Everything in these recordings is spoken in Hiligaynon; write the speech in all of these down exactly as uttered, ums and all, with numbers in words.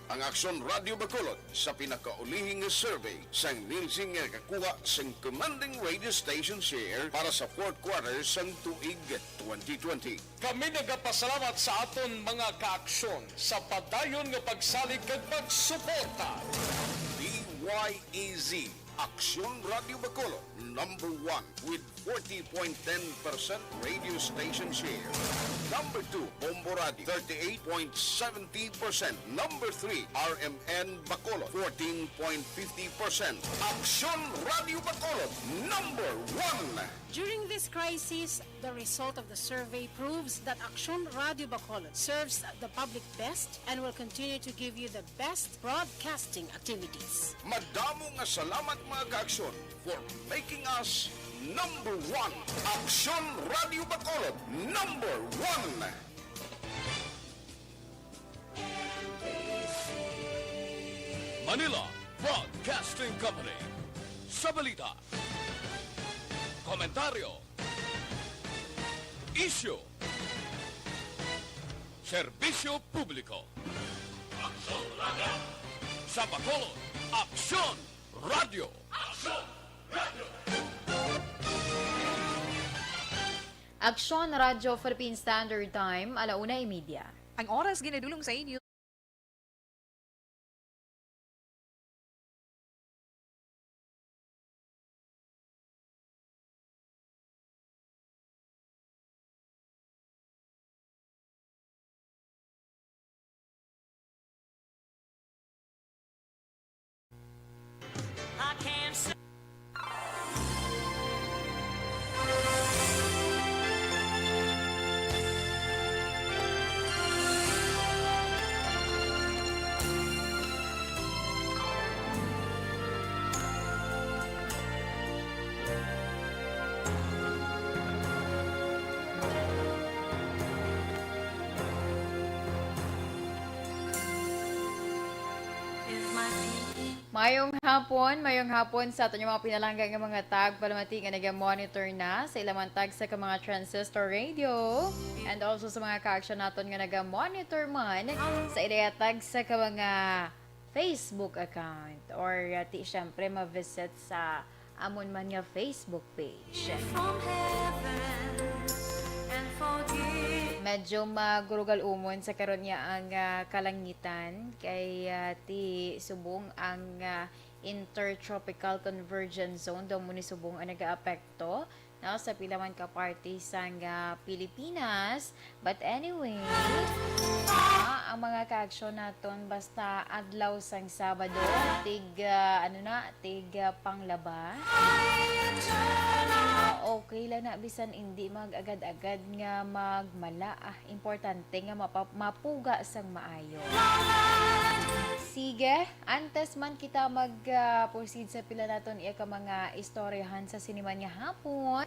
ang Aksyon Radio Bacolod sa pinakaulihi nga survey sang Nielsen nga nakakuha sang commanding radio station share para sa fourth quarter sang tuig twenty twenty. Kami nagapasalamat sa aton mga kaaksyon sa padayon nga pagsalig kag pagsuporta. D Y E Z, Aksyon Radio Bacolod, number one with forty point ten percent radio station share. Number two, Bombo Radio, thirty-eight point seventy percent. Number three, R M N Bacolod, fourteen point fifty percent. Aksyon Radio Bacolod, number one. During this crisis, the result of the survey proves that Aksyon Radio Bacolod serves the public best and will continue to give you the best broadcasting activities. Madamo nga salamat, mga kaaksyon, for making us number one. Aksyon Radio Bacolod, number one. Manila Broadcasting Company. Sa balita, komentaryo, isyu, serbisyo publiko. Aksyon Radio. Sa Bacolod, Aksyon Radio. Aksyon Radio. Aksyon Radio Philippine Standard Time, ala una y media. Ang oras ginadulong sa inyo. Mayong hapon, mayong hapon sa aton mga pinalangga nga mga tagpalamati nga naga-monitor na sa ila man tagsa ka mga transistor radio, and also sa mga kaaksyon naton nga naga-monitor man sa ila tagsa ka mga Facebook account, or, uh, ti, syempre, ma-visit sa amon man nga Facebook page. Medyo magurugal umon sa karon niya ang, ah, kalangitan kay, ah, ti subong ang, ah, Intertropical Convergence Zone daw mo ni subong ang nagaapekto, no, sa pila man ka parte sang, ah, Pilipinas. But anyway, ah, ang mga kaaksyon naton basta adlaw sang Sabado, tig, ah, ano na, tig, ah, panglaba. Ah, okay lang na bisan indi mag-agad-agad nga magmala, ah, importante nga mapa-, mapuga sang maayo. Sige, antes man kita mag, ah, proceed sa pila naton iya ka mga istoryahan sa sini man nga hapon,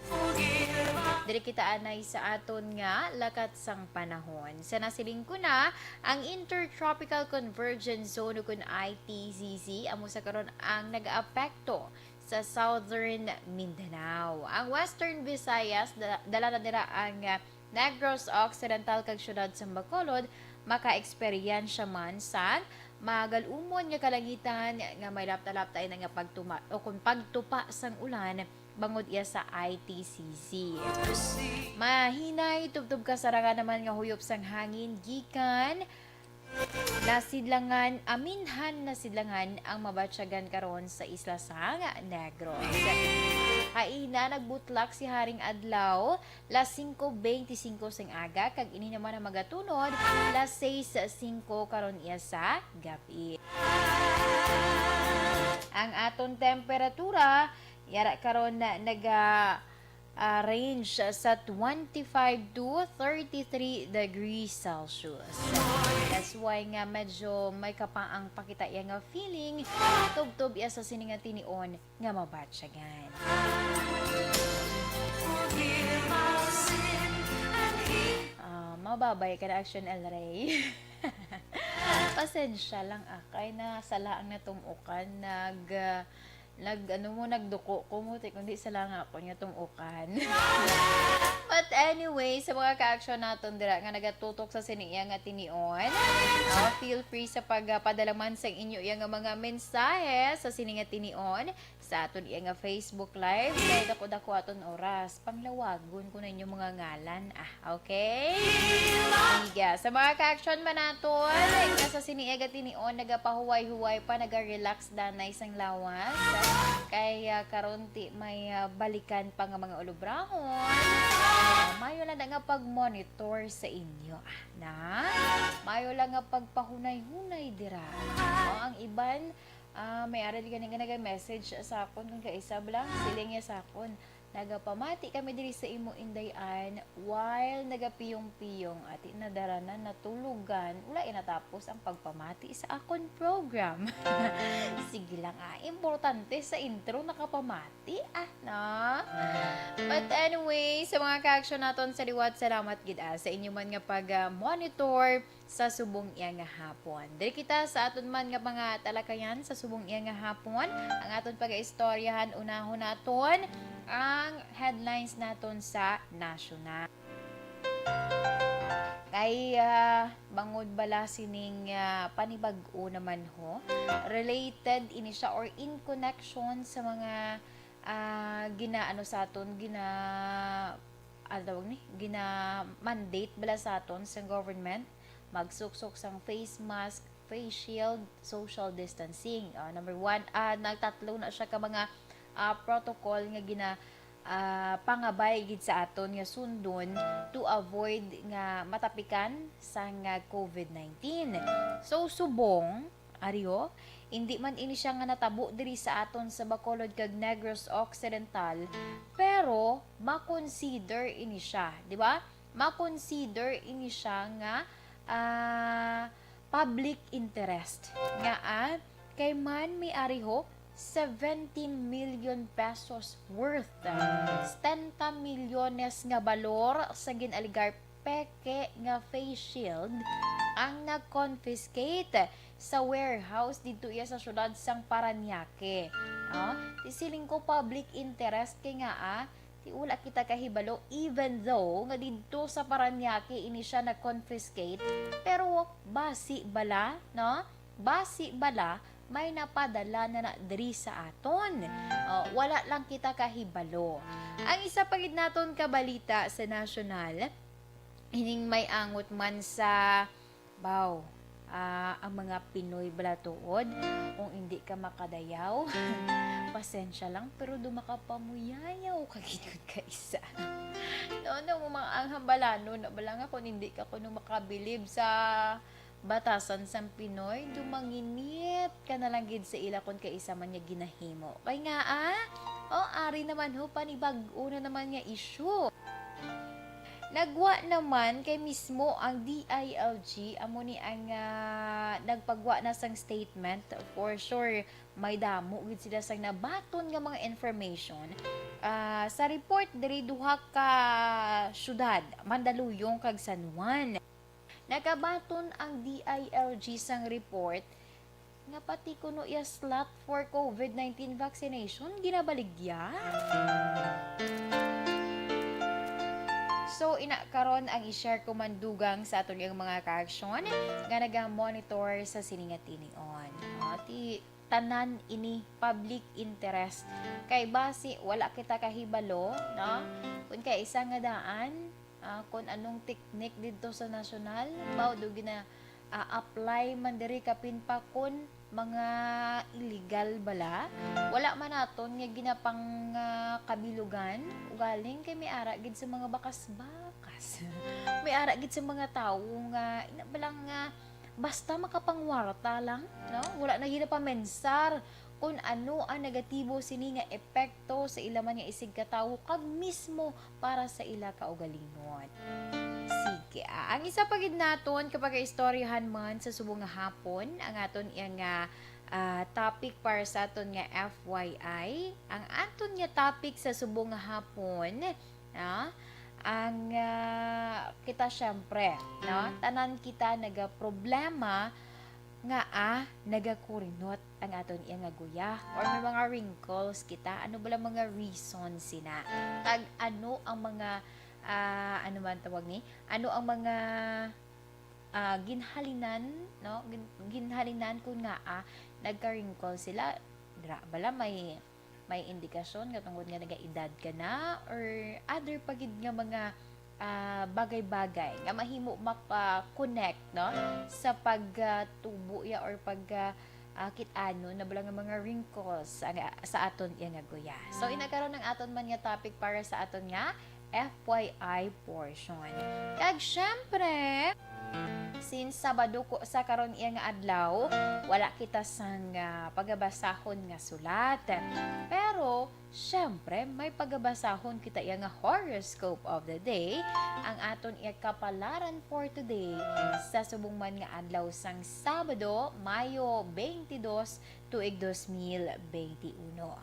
diri kita anay sa aton nga lakat sang panahon. Sa nasiling ko na, ang Intertropical Convergence Zone, ukon I T Z Z, amo sa karon ang nagaapekto sa Southern Mindanao. Ang Western Visayas, da-, dala na nira ang, ah, Negros Occidental kag siyudad sang Bacolod, maka-eksperyensya man sang magal-umon nga kalangitan nga may lapta-lapta ina nga pagtuma-, o kung pagtupa sang ulan bangod iya sa I T C C. Mahinay tubtob kasarangan naman nga huyop sang hangin gikan nasidlangan, aminhan nasidlangan ang mabatyagan karon sa isla sang Negros. Haina nagbutlak si Haring Adlaw, las singko beinti singko sing aga, kag ini naman ang magatunod las sais singko karon iya sa gab-i. Ang aton temperatura, yara karon na naga, ah, range sa twenty-five to thirty-three degrees Celsius. That's why nga medyo may kapaang pakita iya nga feeling, tubtob iya sa sini nga tinion nga mabatyagan. Ah, mababay ka na, Action El Rey. Pasensya lang, ah, kay na sala ang natumukan, nag, ah, Nag, ano mo, nagduko ko mo, ti, kundi sa lang ako niya tumukan. But anyway, sa mga ka-action naton dira nga nagatutok sa sini iya nga tinion, ah, feel free sa pagpadala man sa inyo iya nga mga mensahe sa sini nga tinion sa aton iya nga Facebook Live. Kay dako-dako aton oras, panglawagon ko na inyo mga ngalan. Ah, okay? Amiga, sa mga ka-action man naton, nga sa sini iya nga tinion, nagapahuway-huway pa, naga-relax danay sang lawas. Kay, ah, karon ti may, ah, balikan pa nga mga ulubrahon. Ah, mayo lang na nga pag-monitor sa inyo, ah, na? Mayo lang nga pagpahunay-hunay dira. O, ang iban, ah, may ara di gani nga naga-message sa akon, kung kaisa bala, siling niya sa akon, "Nagapamati kami diri sa imo, Inday Ann, while nagapiyong-piyong, ati nadara na, natulogan, wala natapos ang pagpamati sa akon program." Sige lang, ah, importante sa intro nakapamati, ah, no? But anyway, sa mga ka-action naton sa liwat, salamat gid, ah, sa inyo man nga pag, ah, monitor sa subong iya nga hapon. Diri kita sa aton man nga mga talakayan sa subong iya nga hapon. Ang aton pagaistoryahan, unahon naton ang headlines naton sa nasyonal. Kay, ah, bangod bala sining, ah, panibag-o naman ho, related ini siya or in connection sa mga, ah, ginaano sa aton, gina-, ano tawag ni? Gina-mandate bala sa aton sa government, magsuksok sang face mask, face shield, social distancing. Ah, number one, ah, nagtatlo na siya ka mga, ah, protocol nga gina-, ah, pangabay gid sa aton nga sundon to avoid nga matapikan sang, ah, covid nineteen. So, subong, ari ho, indi man ini siya nga natabo diri sa aton sa Bacolod kag Negros Occidental, pero ma-consider ini siya, di ba? Ma-consider ini siya nga, ah, public interest. Nga, ah, kay man may ari ho, seventy million pesos worth, setenta milyones nga balor sa gin-alegar peke nga face shield ang na-confiscate sa warehouse didto iya sa siyudad sang Parañaque. Ah, ti siling ko public interest kay nga, ah, ti wala kita kahibalo, even though nga didto sa Parañaque ini siya na-confiscate, pero basi bala, no? Basi bala may napadala na na diri sa aton. Oh, wala lang kita kahibalo. Ang isa pa gid naton ka balita sa nasyonal, ining may angot man sa, baw, ah, ang mga Pinoy bala tuod, kung indi ka makadayaw, pasensya lang, pero do makapamuyayaw ka gid kaisa. No, no, mga ang hambalanon na bala nga kung hindi ka kuno makabilib sa batasan sang Pinoy, dumanginit ka na lang gid sa ila kon kaisa man nga ginahimo. Kay nga, ah, o, ari naman ho, panibag-o na naman nga issue. Nagwa naman kay mismo ang D I L G, amo ni ang, ah, nagpagwa na sang statement. For sure, may damo gid sila sang nabaton nga mga information. Ah, sa report diri, duha ka syudad, Mandaluyong kag San Juan. Nakabaton ang D I L G sang report nga pati kuno iya slot for covid nineteen vaccination ginabaligya. So, ina, karon ang i-share ko man dugang sa aton nga mga kaaksyon nga naga-monitor sa sini nga tinion. O, ti, tanan ini public interest. Kay basi wala kita kahibalo, no? Kung kaisa nga daan, ah, kung anong teknik didto sa nasyonal, baw do gina, ah, apply man diri kapin pa kun mga illegal bala. Wala man naton nga ginapang, ah, kabilugan, ugaling kay may ara gid sa mga bakas-bakas. May ara gid sa mga tawo nga, ina ba lang nga, basta makapangwarta lang, no? Wala na gid pamensar kung ano ang negatibo sini nga epekto sa ila man nga isigkatawo kag mismo para sa ila kaugalingon. Sige, ah, ang isa pa gid naton kapag istoryahan man sa subong nga hapon, ang aton iya nga, ah, topic para sa aton nga F Y I. Ang aton nga topic sa subong nga hapon, ah, ang, ah, kita, syempre, no? Tanan kita nagaproblema Nga, ah, nagakurinot ang aton iya nga guya or may mga wrinkles kita? Ano bala mga reason sina? Kag ano ang mga, ah, ano man tawag ni? Ano ang mga, ah, ginhalinan, no? Gin-, ginhalinan kun nga, ah, nagka-wrinkle sila? Dira bala may may indikasyon nga tungod nga nagaedad ka na or other pa gid nga mga, ah, bagay-bagay nga mahimo maka-connect, no, sa pagtubo ya or pag, ah, ah, kit-ano na bala nga mga wrinkles sa, sa aton iya nga guya. So, ina karon ang aton man nga topic para sa aton nga F Y I portion. Kag syempre, since Sabado ko sa karon iya nga adlaw, wala kita sang, ah, pagabasahon nga sulat. Pero, syempre, may pagabasahon kita iya nga horoscope of the day, ang aton iya kapalaran for today sa subong man nga adlaw sang Sabado, Mayo twenty-two, tuig dos mil benti uno.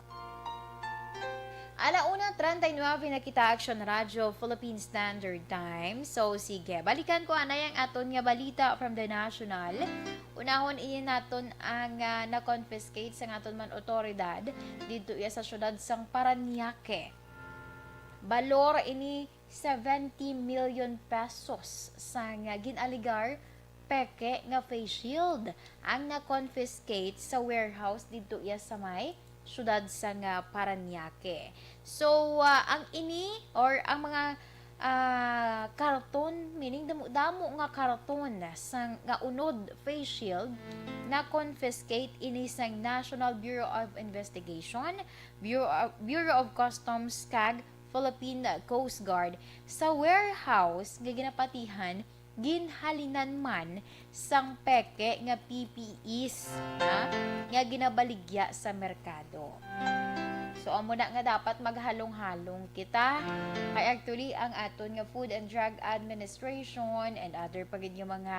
Ala una treinta y nueve na kita, Action Radio Philippine Standard Time. So, sige, balikan ko anay ang aton nga balita from the national. Unahon ini naton ang, ah, na-confiscate sa aton man otoridad didto iya sa syudad sang Parañaque. Balor ini seventy million pesos sang, ah, gin-alegar peke nga face shield ang na-confiscate sa warehouse didto iya sa may syudad sang, ah, Parañaque. So, ah, ang ini or ang mga, ah, karton, meaning damo-damo nga karton sang, nga unod face shield, na-confiscate ini sang National Bureau of Investigation, Bureau of, Bureau of Customs, kag Philippine Coast Guard sa warehouse nga ginapatihan ginhalinan man sang peke nga P P Es, ha, nga ginabaligya sa merkado. So, amo na nga dapat maghalong-halong kita, kay actually ang aton nga Food and Drug Administration and other pa gid nga mga,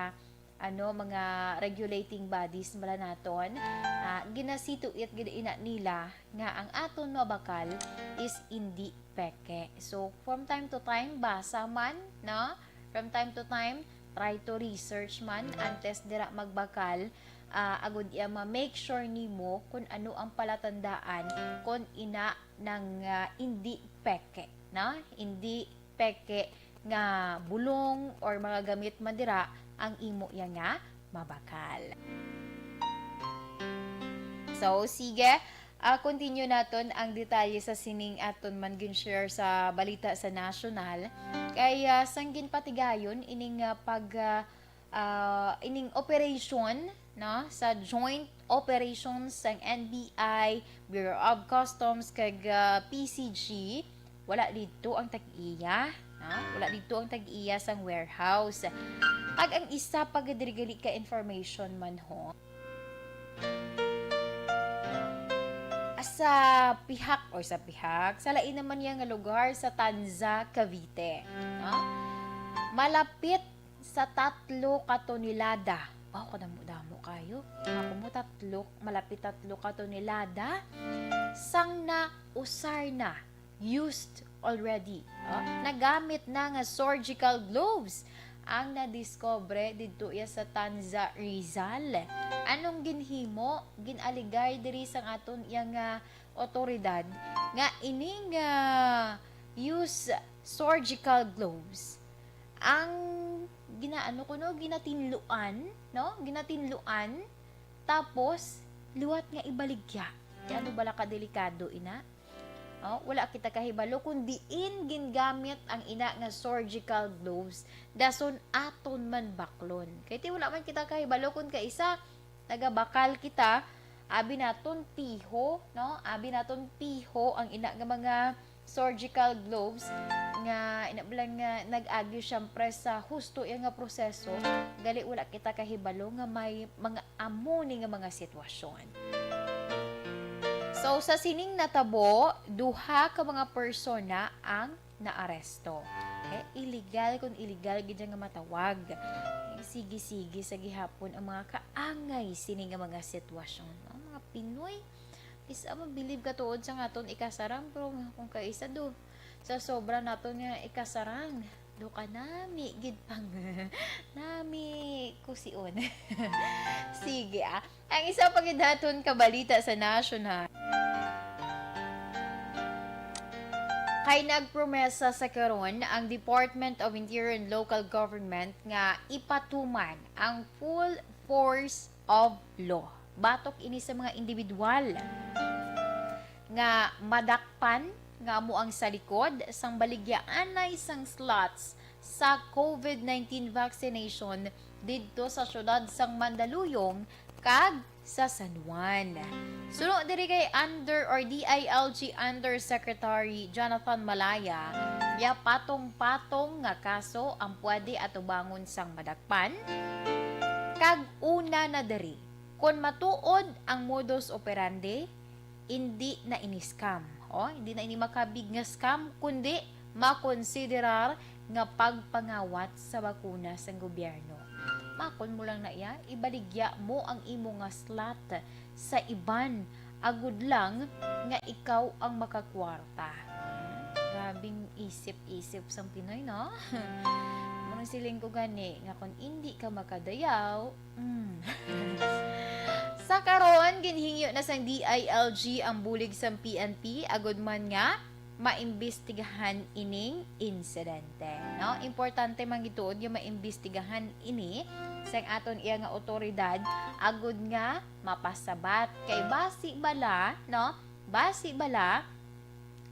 ano, mga regulating bodies bala naton, ah, ginasituit gid ina nila nga ang aton mabakal is indi peke. So, from time to time, basa man, no? From time to time, try to research man antes dira magbakal, ah, agud iya ma-make sure nimo kung ano ang palatandaan kung ina nang, ah, indi peke, no? Indi peke nga bulong or mga gamit man dira ang imo iya nga mabakal. So, sige, ah, continue naton ang detalye sa sining aton man gin-share sa balita sa national. Kay, ah, sang ginpatigayon ining, ah, pag, ah, ah, ining operation, no, sa joint operations sang N B I, Bureau of Customs, kag, ah, P C G, wala didto ang tag-iya, ha? Wala didto ang tag-iya sang warehouse. Kag ang isa pa gid diri gali ka information man ho, sa pihak or sa pihak, sa lain naman niya nga lugar sa Tanza, Cavite, no? Malapit sa tatlo ka tonelada. Wow, kadamo-damo kayo. Ako mo tatlo, malapit tatlo ka tonelada sang nausar na, used already, ah, nagamit na nga surgical gloves ang nadiskubre didto iya sa Tanza, Rizal. Anong ginhimo? Gin-alegay diri sang aton iya nga otoridad nga ining, ah, use surgical gloves ang ginaano kuno, ginatinluan, no? Ginatinluan, tapos liwat nga ibaligya. Kay ano bala ka delikado ina? Oh, wala kita kahibalo kung diin gingamit ang ina nga surgical gloves, dason aton man baklon. Kay ti wala man kita kahibalo kung kaisa nagabakal kita, abi naton piho, no? Abi naton piho ang ina nga mga surgical gloves nga ina bala nga nag-agi siyempre sa husto iya nga proseso, gali wala kita kahibalo nga may mga amo ni nga mga sitwasyon. So, sa sining natabo, duha ka mga persona ang naaresto. Eh, illegal kung illegal gid nga matawag. Eh, sige-sige sa gihapon ang mga kaangay sini nga mga sitwasyon, no? Mga Pinoy, isa mabilib ka tuod sa aton ikasarang, pero kung kaisa do, sa sobra naton nga ikasarang, do ka nami gid pang nami Sion. Sige, ah. Ang isa pa gid naton ka balita sa national. Kay nagpromesa sa karon ang Department of Interior and Local Government nga ipatuman ang full force of law. Batok ini sa mga individual nga madakpan nga amo ang sa likod sang baligyaanay sang slots sa COVID nineteen vaccination didto sa siyudad sang Mandaluyong kag sa San Juan. Suno diri kay Under or D I L G Undersecretary Jonathan Malaya, ya patong-patong nga kaso ang pwede atubangon sang madakpan. Kag una na diri, kon matuod ang modus operandi, indi na ini scam. O, hindi na ini makabig nga scam, kundi makonsiderar nga pagpangawat sa bakuna sang gobyerno. Makon mo lang na iya, ibaligya mo ang imo nga slot sa iban, agud lang nga ikaw ang makakwarta. Hmm, grabing isip-isip sang Pinoy, no? Murag siling ko gani nga kung indi ka makadayaw, mm. Sa karon, ginhingyo na sang D I L G ang bulig sang P N P agud man nga maimbestigahan ining insidente, no? Importante man gituod nga maimbestigahan ini sang aton iya nga awtoridad agud nga mapasabat. Kay basi bala, no? Basi bala,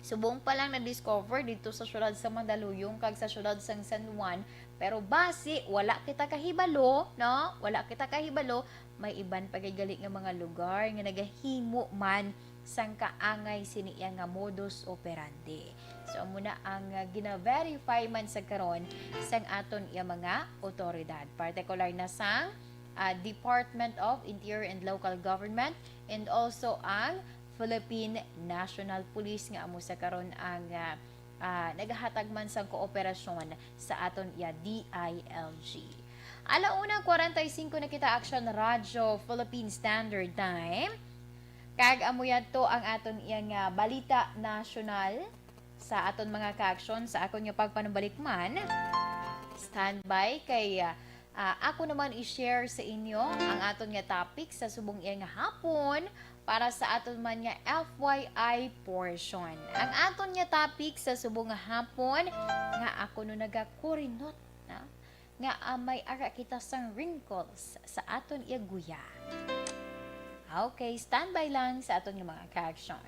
subong pa lang na-discover dito sa siyudad sa Mandaluyong kag sa siyudad sang San Juan, pero basi wala kita kahibalo, no? Wala kita kahibalo, may iban pa gid gali nga mga lugar nga nagahimo man sang kaangay sini iya nga modus operandi. So, amo na ang, ah, gina-verify man sa karon sang aton iya mga awtoridad, partikular na sang, ah, Department of Interior and Local Government and also ang Philippine National Police nga amo sa karon ang, ah, ah, nagahatag man sang kooperasyon sa aton iya D I L G. Ala una kwarenta y singko na kita, Action Radyo Philippine Standard Time. Kag amo yadto ang aton iya nga balita nasyonal sa aton mga ka-action sa akon nga pagpanumbalik man. Standby kay, ah, ah, ako naman i-share sa inyo ang aton nga topic sa subong iya nga hapon para sa aton man nga F Y I portion. Ang aton nga topic sa subong nga hapon nga ako no nagakurinot na nga, ah, may ara kita sang wrinkles sa aton iya guya. Okay, standby lang sa aton nga mga ka-action.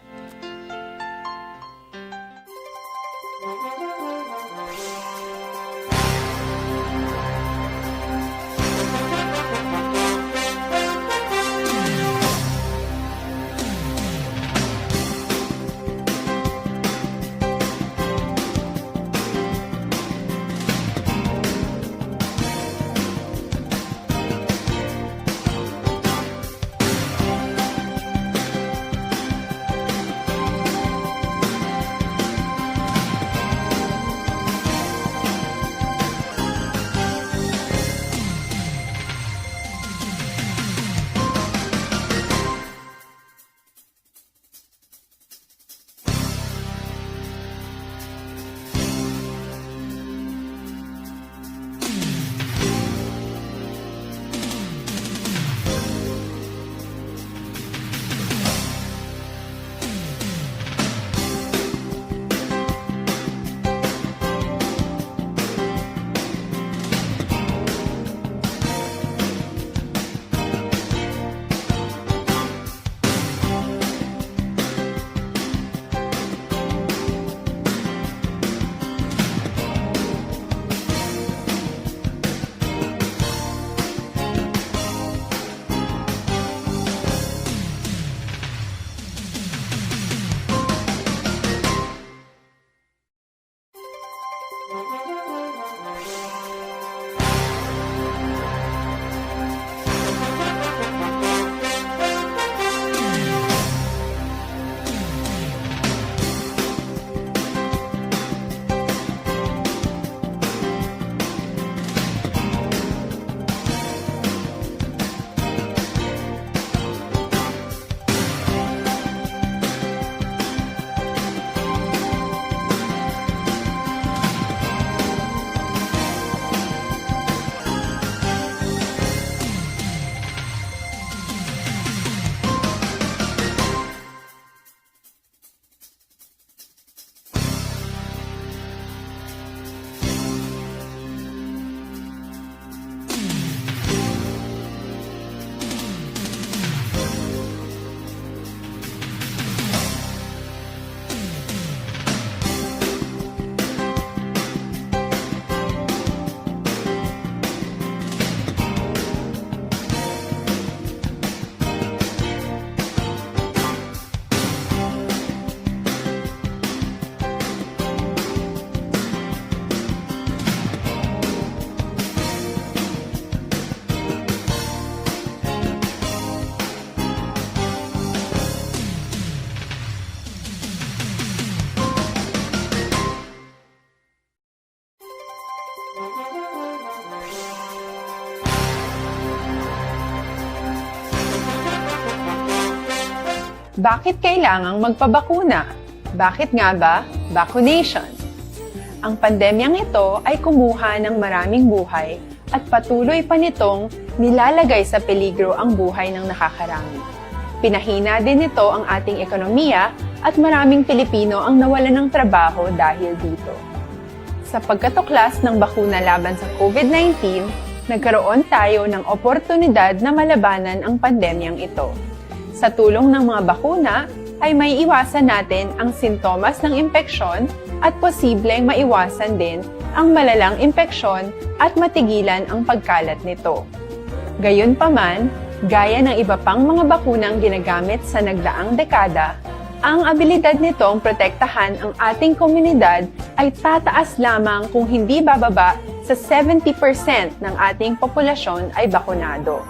Bakit kailangang magpabakuna? Bakit nga ba vaccination? Ang pandemyang ito ay kumuha ng maraming buhay at patuloy pa nitong nilalagay sa peligro ang buhay ng nakakarami. Pinahina din nito ang ating ekonomiya at maraming Pilipino ang nawalan ng trabaho dahil dito. Sa pagkatuklas ng bakuna laban sa COVID nineteen, nagkaroon tayo ng oportunidad na malabanan ang pandemyang ito. Sa tulong ng mga bakuna, ay maiiwasan natin ang sintomas ng impeksyon at posibleng maiwasan din ang malalang impeksyon at matigilan ang pagkalat nito. Gayunpaman, gaya ng iba pang mga bakunang ginagamit sa nagdaang dekada, ang abilidad nitong protektahan ang ating komunidad ay tataas lamang kung hindi bababa sa seventy percent ng ating populasyon ay bakunado.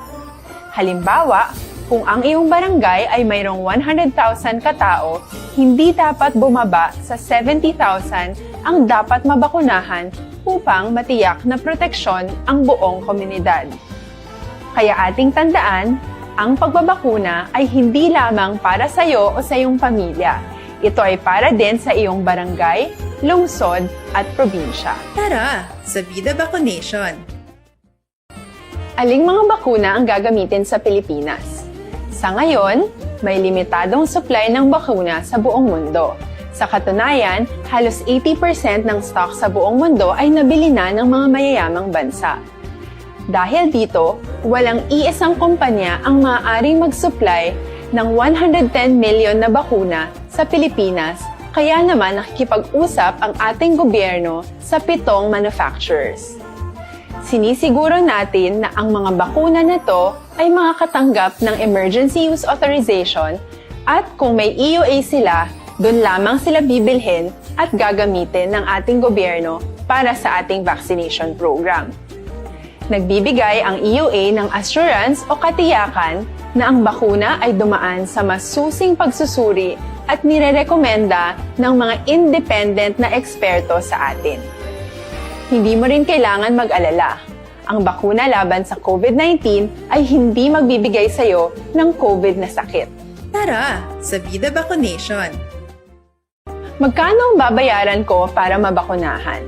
Halimbawa, kung ang iyong barangay ay mayroong one hundred thousand katao, hindi dapat bumaba sa seventy thousand ang dapat mabakunahan upang matiyak na proteksyon ang buong komunidad. Kaya ating tandaan, ang pagbabakuna ay hindi lamang para sa iyo o sa iyong pamilya. Ito ay para din sa iyong barangay, lungsod, at probinsya. Tara, sa Vida Vaccination! Aling mga bakuna ang gagamitin sa Pilipinas? Sa ngayon, may limitadong supply ng bakuna sa buong mundo. Sa katunayan, halos eighty percent ng stock sa buong mundo ay nabili na ng mga mayayamang bansa. Dahil dito, walang iisang kumpanya ang maaaring mag-supply ng one hundred ten million na bakuna sa Pilipinas, kaya naman nakikipag-usap ang ating gobyerno sa pitong manufacturers. Sinisiguro natin na ang mga bakuna na to ay makakatanggap ng emergency use authorization at kung may E U A sila, doon lamang sila bibilhin at gagamitin ng ating gobyerno para sa ating vaccination program. Nagbibigay ang E U A ng assurance o katiyakan na ang bakuna ay dumaan sa masusing pagsusuri at nirerekomenda ng mga independent na eksperto sa atin. Hindi mo rin kailangan mag-alala. Ang bakuna laban sa COVID nineteen ay hindi magbibigay sa iyo ng COVID na sakit. Tara, sa Vida Vaccination! Magkano ang babayaran ko para mabakunahan?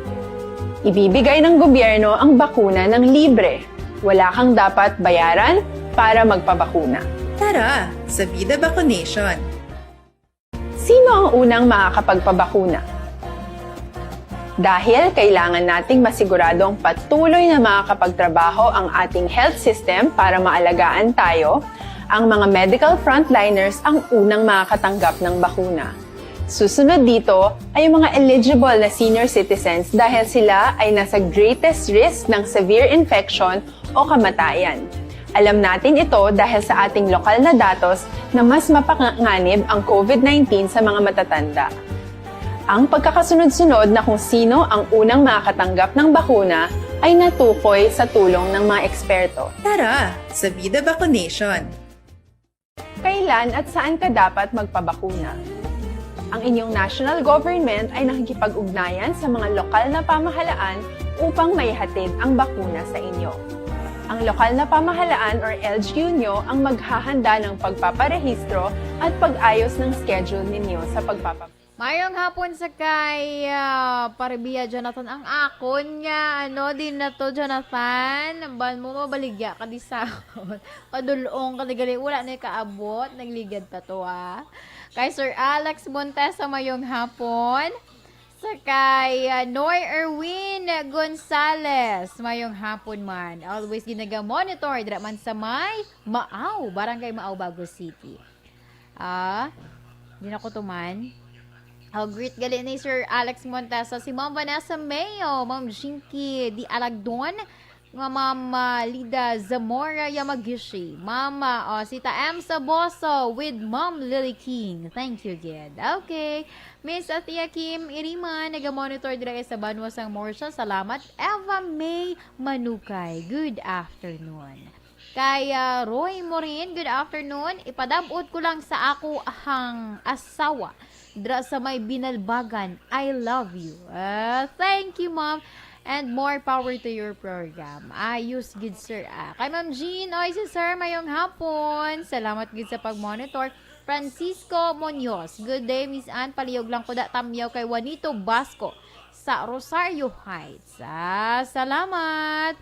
Ibibigay ng gobyerno ang bakuna ng libre. Wala kang dapat bayaran para magpabakuna. Tara, sa Vida Vaccination! Sino ang unang makakapagpabakuna? Dahil kailangan nating masiguradong patuloy na makakapagtrabaho ang ating health system para maalagaan tayo, ang mga medical frontliners ang unang makakatanggap ng bakuna. Susunod dito ay ang mga eligible na senior citizens dahil sila ay nasa greatest risk ng severe infection o kamatayan. Alam natin ito dahil sa ating lokal na datos na mas mapanganib ang COVID nineteen sa mga matatanda. Ang pagkakasunod-sunod na kung sino ang unang makakatanggap ng bakuna ay natukoy sa tulong ng mga eksperto. Tara, sa Vida Vaccination! Kailan at saan ka dapat magpabakuna? Ang inyong national government ay nakikipag-ugnayan sa mga lokal na pamahalaan upang maihatid ang bakuna sa inyo. Ang lokal na pamahalaan or L G U nyo ang maghahanda ng pagpaparehistro at pag-ayos ng schedule ninyo sa pagpapa- Mayong hapon sa kay, ah, Parbia Jonathan. Ang akon nga, ano, din na to, Jonathan. Ban mo, mabaligya ka di sa akon. Padulong ka di gali. Wala na kaabot. Nagligad pa to, ah. Kay Sir Alex Montesa, mayong hapon. Sa kay, ah, Noy Erwin Gonzalez, mayong hapon man. Always ginaga-monitor dira man sa may Maaw, Barangay Maaw, Bago City. Ah, di na ko tuman. Oh, greet gali ni Sir Alex Montesa, si Ma'am Vanessa Mayo, Ma'am Jinky Di Alagdon, nga Ma'am, ah, Lida Zamora Yamagishi, Ma'am, ah, oh, Sita M Saboso with Ma'am Lily King. Thank you, gid. Okay. Miss Athea Kim Iriman, naga-monitor dira sa banwa sang Morsha. Salamat. Eva May Manukay, good afternoon. Kay, ah, Roy Morin, good afternoon. Ipadab-ot ko lang sa ako hang asawa dra sa may Binalbagan. I love you. Ah, thank you, ma'am. And more power to your program. Ayos gid, sir. Ah, kay Ma'am Jean, oy, si sir, mayong hapon. Salamat gid sa pag-monitor. Francisco Muñoz. Good day, Miss Ann. Palihog lang ko da tamyaw kay Juanito Basco sa Rosario Heights. Ah, salamat.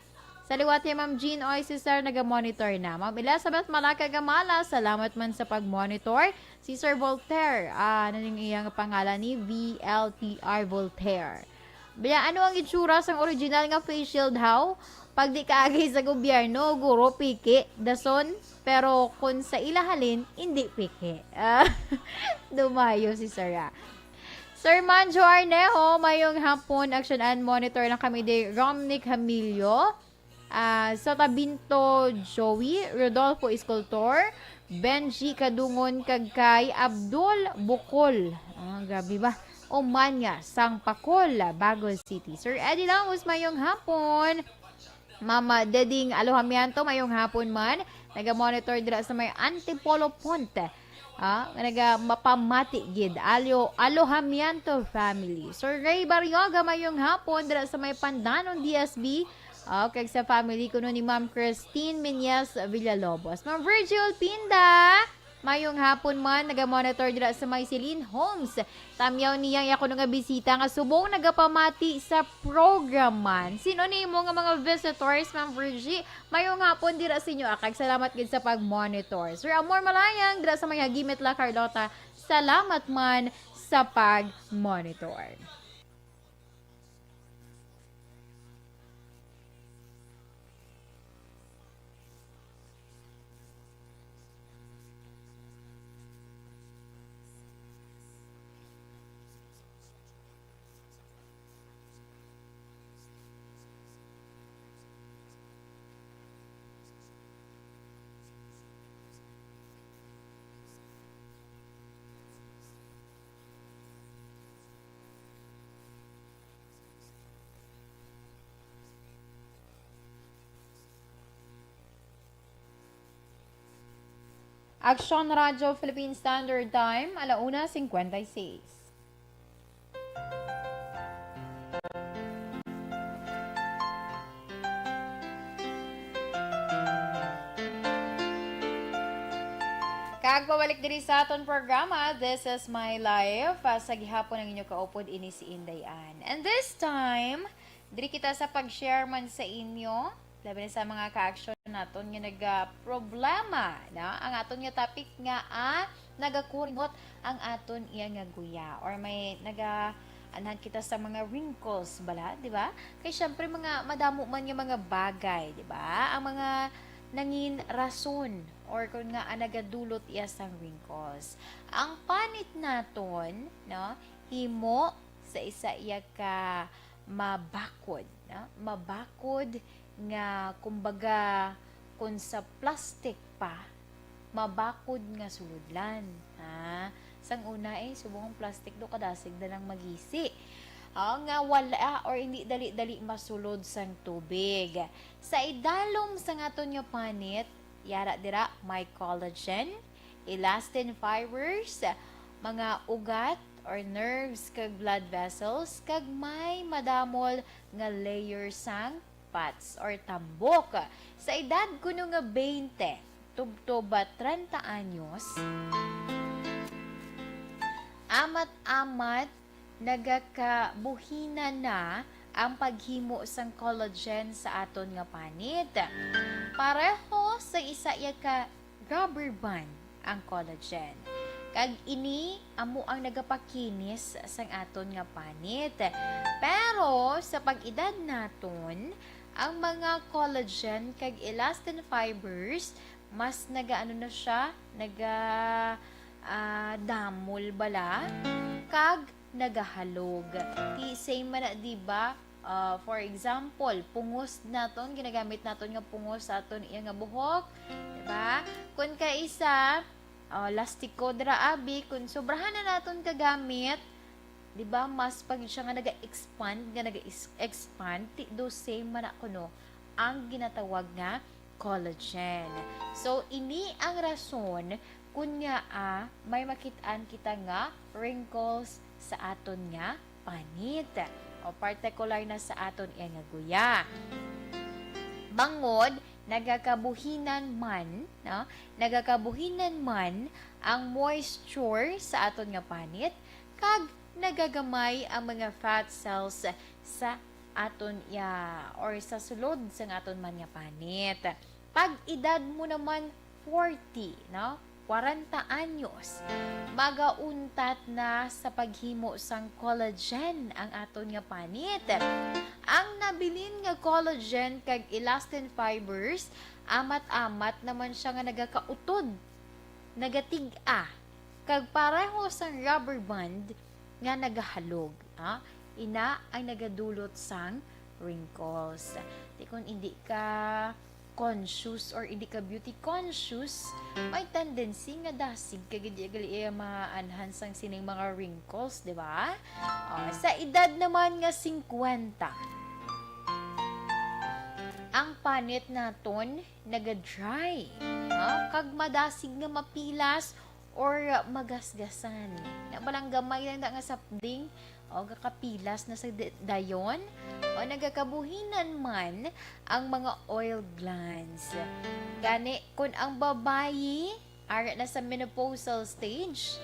Sa liwat ni Ma'am Jean Oy Cesar, naga-monitor na. Ma'am Elizabeth Malaca Gamala, salamat man sa pag-monitor. Si Sir Voltaire, ah, ano yung iyang pangalan ni V L T R Voltaire? Baya, ano ang itsura sang original nga face shield, haw? Pag di kaagi sa gobyerno, guro, piki, dason, pero kun sa ila halin, hindi piki. Ah, dumayo si Sarah. Sir Manjo Arnejo, mayong hapon, action and monitor lang kami di Romnick Hamilio. Ah, sa Tabinto, Joey, Rodolfo Escultor, Benji Kadungon, kag kay Abdul Bukol. Ah, grabe ba? Umanya, sang Pakol, Bago City. Sir Eddie Lamus, mayong hapon. Mama Deding Alojamiento, mayong hapon man. Naga-monitor dira sa may Antipolo Ponte. Ah, nga naga mapamati gid. Alyo, Alojamiento family. Sir Ray Barrioga, mayong hapon dira sa may Pandanon D S B. Ah, kag sa family kuno ni Ma'am Christine Menyes Villalobos. Ma'am Virgil Pinda, mayong hapon man, naga-monitor dira sa may Celine Homes. Tamyaw niya ang kuno nga bisita nga subong nagapamati sa program man. Sino nimo nga mga visitors, Ma'am Virgie? Mayong hapon dira sa inyo, ah, kag salamat gid sa pag-monitor. Sir Amor Malayang, dira sa may Hagimit La Carlota, salamat man sa pag-monitor. Aksyon Radyo Philippine Standard Time, ala una cincuenta y seis. Kag pabalik diri sa aton programa, This is My Life. Ah, sa gihapon ang inyo kaupod, ini si Inday Ann. And this time, diri kita sa pag-share man sa inyo, labi na sa mga ka-action naton nga nagaproblema, no? Ang aton nga topic nga, ah, nagakuringot ang aton iya nga guya, or may naga-anhan kita sa mga wrinkles bala, di ba? Kay syempre, mga madamo man nga mga bagay, di ba? Ang mga nangin rason or kun nga, ah, nagadulot iya sang wrinkles. Ang panit naton, no, himo sa isa iya ka mabakod, no? Mabakod nga, kumbaga, kun sa plastic pa, mabakod nga sulodlan, ha? Sang una, eh, subong ang plastic do kadasig na lang magisi. Ah, nga wala or hindi dali-dali masulod sang tubig. Sa idalom sang aton nga panit, yara dira may collagen, elastin fibers, mga ugat or nerves kag blood vessels, kag may madamol nga layer sang fats or tambok. Sa edad kuno nga twenty tubtob treinta anyos, amat-amat nagakabuhinan na ang paghimo sang collagen sa aton nga panit. Pareho sa isa iya ka rubber band ang collagen. Kag ini amo ang nagapakinis sang aton nga panit. Pero sa pag-edad naton, ang mga collagen kag elastin fibers, mas nagaano na siya, naga, ah, damol bala, kag nagahalog. Ti, same man na, di ba? Ah, for example, pungos naton, ginagamit naton nga pungos sa aton iya nga buhok, di ba? Kun kaisa, ah, lastiko dira, abi, kun sobrahan na naton kagamit, di ba, mas pa gid siya nga naga-expand, nga naga-is-, expand, ti do same man na kuno ang ginatawag nga collagen. So, ini ang rason kun ngaa may makit-an kita nga wrinkles sa aton nga panit, o partikular na sa aton iya nga guya. Bangod Nagakabuhinan man, no? Nagakabuhinan man ang moisture sa aton nga panit, kag nagagamay ang mga fat cells sa aton ya, or sa sulod sang aton man nga panit. Pag edad mo naman forty, no? Kwarenta anyos, magauntat na sa paghimo sang collagen ang aton nga panit. Ang nabilin nga collagen kag elastin fibers, amat-amat naman siya nga nagakautod, nagatig-a, kag pareho sang rubber band nga nagahalog, ah, ina ang nagadulot sang wrinkles. Di, kung hindi ka conscious or hindi ka beauty conscious, may tendency nga dasig ka gid gali iya maanhan sang sining mga wrinkles, di ba? Oh, sa edad naman nga singkwenta, ang panit naton naga-dry, ha? Kag madasig nga mapilas or magasgasan. Na balang gamay lang da nga sapding, o gakapilas na sa di-, dayon, o nagakabuhinan man ang mga oil glands. Gani, kung ang babayi ara na sa menopausal stage,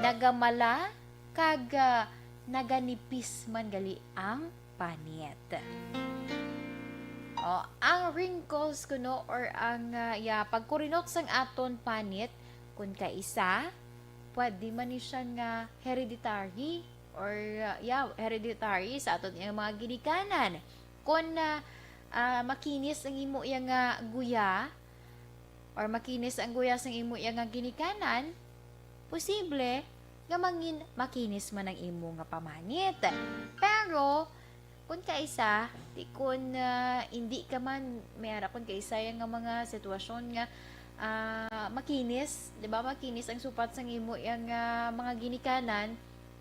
nagamala kag, ah, naganipis man gali ang panit. O, ang wrinkles kuno or ang, ah, ya, pagkurinot sang aton panit, kun kaisa, pwede man ni siya nga hereditary or, ah, ya, hereditary sa aton yang mga ginikanan. Kun, ah, ah, makinis ang imo yang, ah, guya, or makinis ang guya sang imo iya nga ginikanan, posible nga mangin makinis man ang imo nga pamanit. Pero, kun kaisa, ti kun, ah, indi ka man, may ara kun kaisa yang nga mga sitwasyon nga, ah, makinis, di ba? Makinis ang supat sang imo yang, ah, mga ginikanan,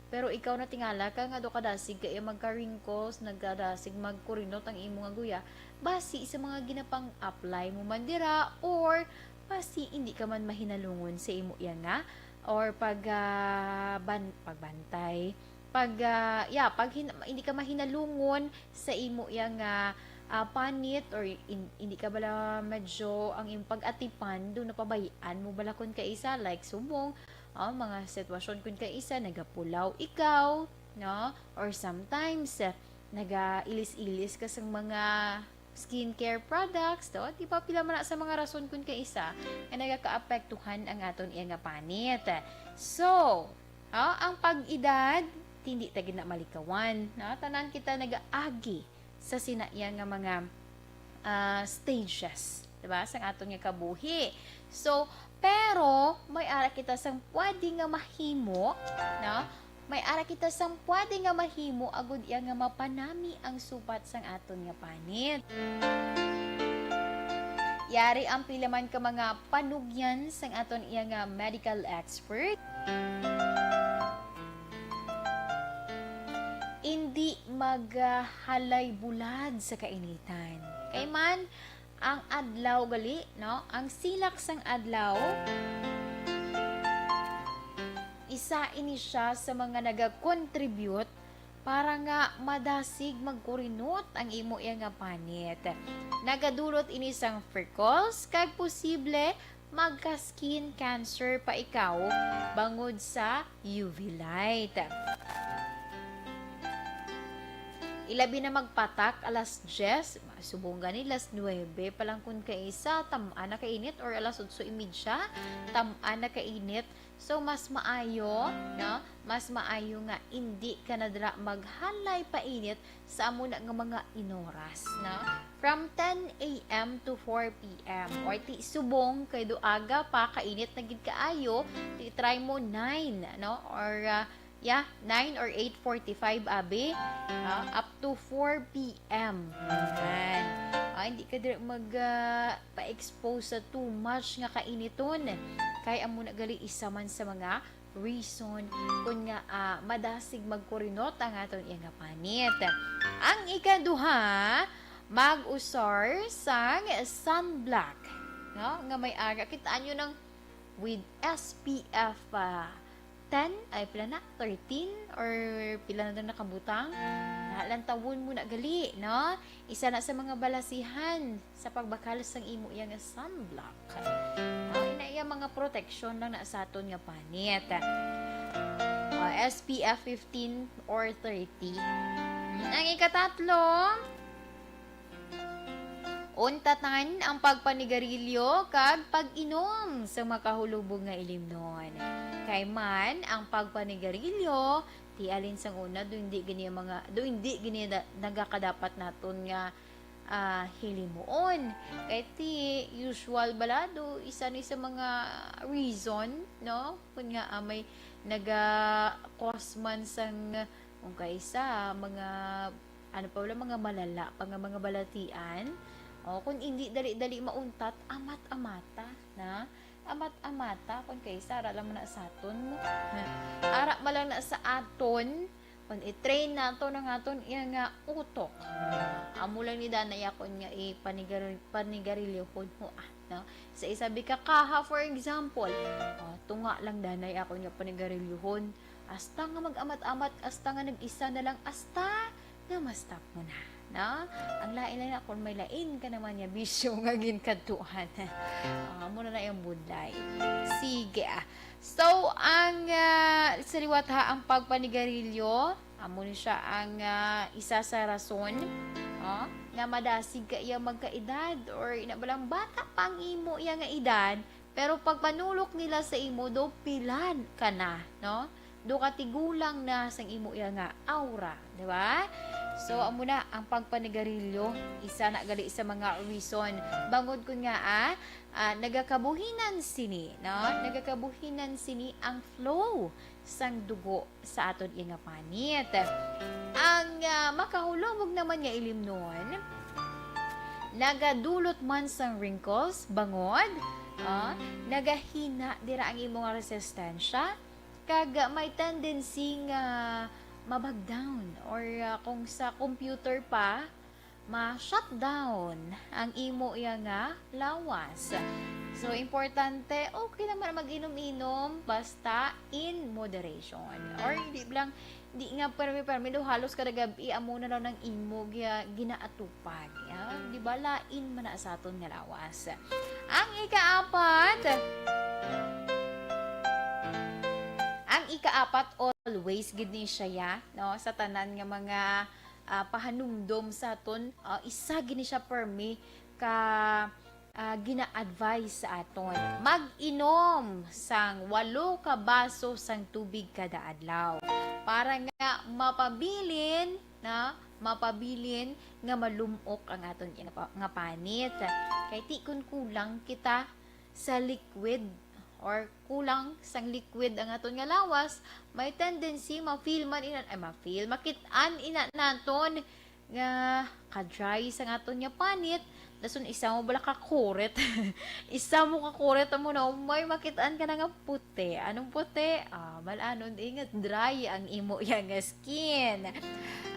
pero ikaw natingala ka nga do kadasig ka iya magka-wrinkles, nagkadasig magkurinot ang imo nga guya, basi sa mga ginapang-apply mo man dira, or basi indi ka man mahinalungon sa imo iya nga, or pag, ah, ban-, pagbantay, pag, ah, yeah, pag hin-, hindi ka mahinalungon sa imo iya nga, ah, panit, or in-, hindi ka bala medyo ang imong pag-atipan, do napabay-an mo bala kun kaisa, like subong, ah, mga sitwasyon kun kaisa, nagapulaw ikaw, no? Or sometimes, eh, nagailis-ilis ka sa mga skincare products, to? Di ba, pila man na sa mga rason kun kaisa nga nagakaapektuhan ang aton iya nga panit. So, ah, ang pag-edad, hindi ta gid na malikawan, no? Tanan kita nagaagi sa sina iya nga mga, ah, stages, di ba, sang aton nga kabuhi. So, pero may ara kita sang pwede nga mahimo, no? May ara kita sang pwede nga mahimo agud iya nga mapanami ang supat sang aton nga panit. Yari ang pila man ka mga panugyan sang aton iya nga medical expert. Indi maghalay bulad sa kainitan. Kay man, ang adlaw gali, no? Ang silak sang adlaw, isa ini siya sa mga naga-contribute para nga madasig magkurinot ang imo iya nga panit. Nagadulot ini sang freckles kag posible magka-skin cancer pa ikaw bangod sa U V light. Ilabi na magpatak alas diyes, subong gani alas nuwebe pa lang kun kaisa, tam-an na kainit, or alas otso y media, tam-an na kainit. So, mas maayo, no? Mas maayo nga indi ka na dira maghalay painit sa amo na nga mga inoras, no? From ten a m to four p m, or ti subong kay do aga pa, kainit na gid kaayo, ti try mo nine, no? Or, ah, yeah, nine or eight forty-five, abi, ah, up to four p m. Yan. Ah, hindi ka dira mag, ah, pa-expose sa too much nga kainiton. Kay amo na gali isa man sa mga reason kun nga, ah, madasig magkurinot ang aton iya nga panit. Ang ikaduha, mag-usar sang sunblock, no? Nga may ara, kita nyo nang with S P F, ah, ten, ay, pila na? Thirteen? Or pila na daw nakabutang? lantawon mo na gali, no? Isa na sa mga balasihan sa pagbakal sang imo iya nga sunblock. No? Ina iya mga protection lang na sa aton nga panit. O, S P F fifteen or thirty. Ang ikatatlo, untatan ang pagpanigarilyo kag pag-inom sa makahulubog nga ilimnon. Kay man ang pagpanigarilyo, ti alin sang una, do hindi gani ang mga, do hindi gani na, nagakadapat naton nga, ah, hilimuon. Kay ti usual bala, do isa ni sa mga reason, no? Kun nga, ah, may naga-cause man sang, kung kaisa, mga, ano pa wala, mga malala pa nga mga balatian. O, kung hindi dali-dali mauntat, amat-amata na. Amat-amata, kung kaisa, ara lang man na sa aton. Ara man lang na sa aton. Kung i-train nato ang aton iya nga utok. Amo lang ni danay akon nga ipanigar-, panigarilyuhon ho, ah, no? Sa isa bi ka kaha, for example, o, tunga lang danay akon nga panigarilyuhon. Hasta nga mag-amat-amat, hasta nga nag-isa na lang, hasta nga ma-stop mo na, no? Ang lain lang na kung may lain ka naman nga bisyo nga ginkadtuan. Ah, amo na na yung budlay. Sige, ah. So, ang, ah, sa liwat ha, ang pagpanigarilyo, amo ni siya ang, ah, isa sa rason, ah, nga madasig ka iya magkaedad or ina ba lang bata pa ang imo iya nga edad, pero pagpanulok nila sa imo, do pilan ka na, no? Do ka tigulang na sang imo iya nga aura, di ba? So, amo na ang pagpanigarilyo, isa na gali sa mga reason. Bangod kun nga, ah, ah, nagakabuhinan sini, no? Nagakabuhinan sini ang flow sang dugo sa aton iya nga panit. Ang, ah, makahulubog naman nga ilimnon, nagadulot man sang wrinkles, bangod, ah, nagahina dira ang imo nga resistensya, kag may tendency nga mabag down, or, ah, kung sa computer pa, ma-shutdown ang imo iya nga lawas. So, importante, okay naman ang mag-inom-inom, basta in moderation. Or hindi lang, di nga permi-permi, do halos kada gab-i, amo na lang ang imo gi-, ginaatupag. Ya, di ba, lain man na sa aton nga lawas. Ang ikaapat, ang ikaapat, always gid ni siya, ya, no? Sa tanan nga mga, ah, pahanumdom sa aton, ah, isa gid ni siya permi ka, ah, gina-advise sa aton. Mag-inom sang walo ka baso sang tubig kada adlaw para nga mapabilin, na, mapabilin nga malum-ok ang aton nga pa-, nga panit. Kay ti kun kulang kita sa liquid or kulang sang liquid ang aton nga lawas, may tendency ma-feel man ina-, ay, ma-feel, makit-an ina naton nga ka-dry sang aton nga panit. Dason isa mo bala ka kurit. Isa mo ka kurit, amo na, may makit-an ka na nga puti. Anong puti? Ah, bal-anon, eh, nga dry ang imo iya nga skin.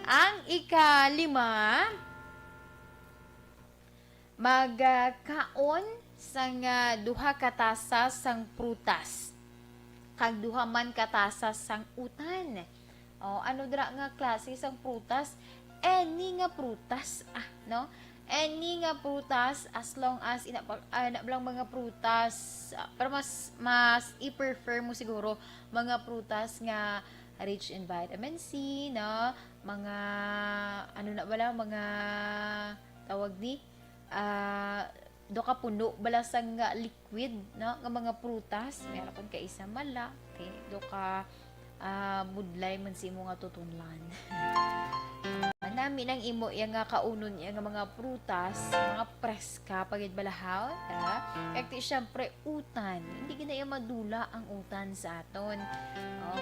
Ang ikalima, mag, ah, kaon sang, ah, duha ka tasa sang prutas kag duha man ka tasa sang utan. O, ano dira nga klase sang prutas? Any nga prutas, ah, no? Any nga prutas, as long as ina pa, ah, ina lang mga prutas, ah, pero mas, mas i-prefer mo siguro mga prutas nga rich in vitamin C, no? Mga, ano na bala, mga tawag ni, ah, do ka puno bala sang, ah, liquid, no, nga mga prutas. Meron kay isa mala, okay, do ka, ah, budlay man sa imo nga tutunlan. Ah, nami nang imo iya nga kaunon iya nga mga prutas, mga preska pa gid balahaw, ta? Kag ti, syempre, utan. Hindi gid na iya madula ang utan sa aton.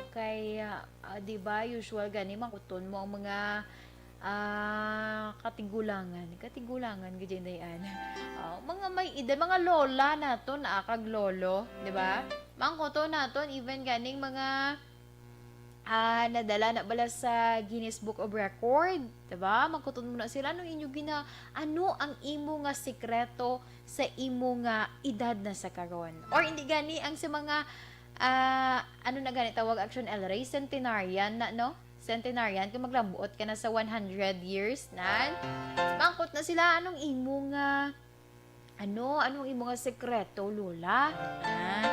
Okay, ah, ah, di ba, usual gani, mangkuton mo ang mga, ah, katigulangan. Katigulangan, gid yan, dayan. Ah, mga may edad, mga lola naton, ah, kag lolo, di ba? Mangkuton naton, even ganing mga, ah, nadala na bala sa Guinness Book of Record, di ba? Mangkuton mo na sila, ano inyo gina-, ano ang imo nga sikreto sa imo nga edad na sa karon? Or hindi gani ang sa mga, ah, ano na gani tawag, action, el rey, centenarian na, no? centenarian, kung maglabuot ka na sa one hundred years, nan, mangkot na sila, "Anong imo nga, ano, anong imo nga sekreto, Lola?" Ah,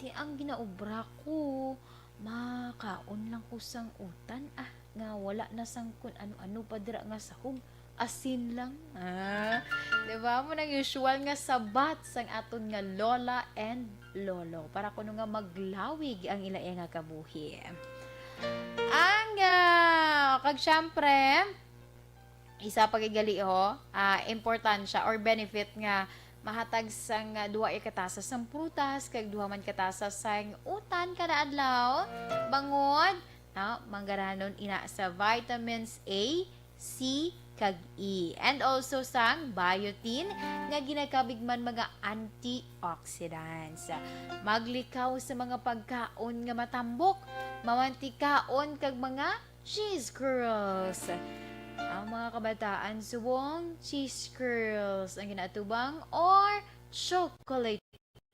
"Ti ang ginaobra ko, makaon lang ko sang utan, ah, nga wala na sang kun ano-ano pa dira nga sahog, asin lang." Ah, di ba? Mo nang usual nga sabat sang aton nga lola and lolo para kuno nga maglawig ang ila nga kabuhi. Ang, ah, kag syempre, isa pa gid gali, ho, ah, importansya or benefit nga mahatag sang, ah, duha ka tasa sang prutas kag duha man ka tasa sang utan kada adlaw, bangod, no, manggaranon ina sa vitamins A, C, kag E, and also sang biotin nga ginakabig man mga antioxidants. Maglikaw sa mga pagkaon nga matambok, mamantikaon kag mga cheese curls. Ang mga kabataan subong cheese curls ang ginaatubang or chocolate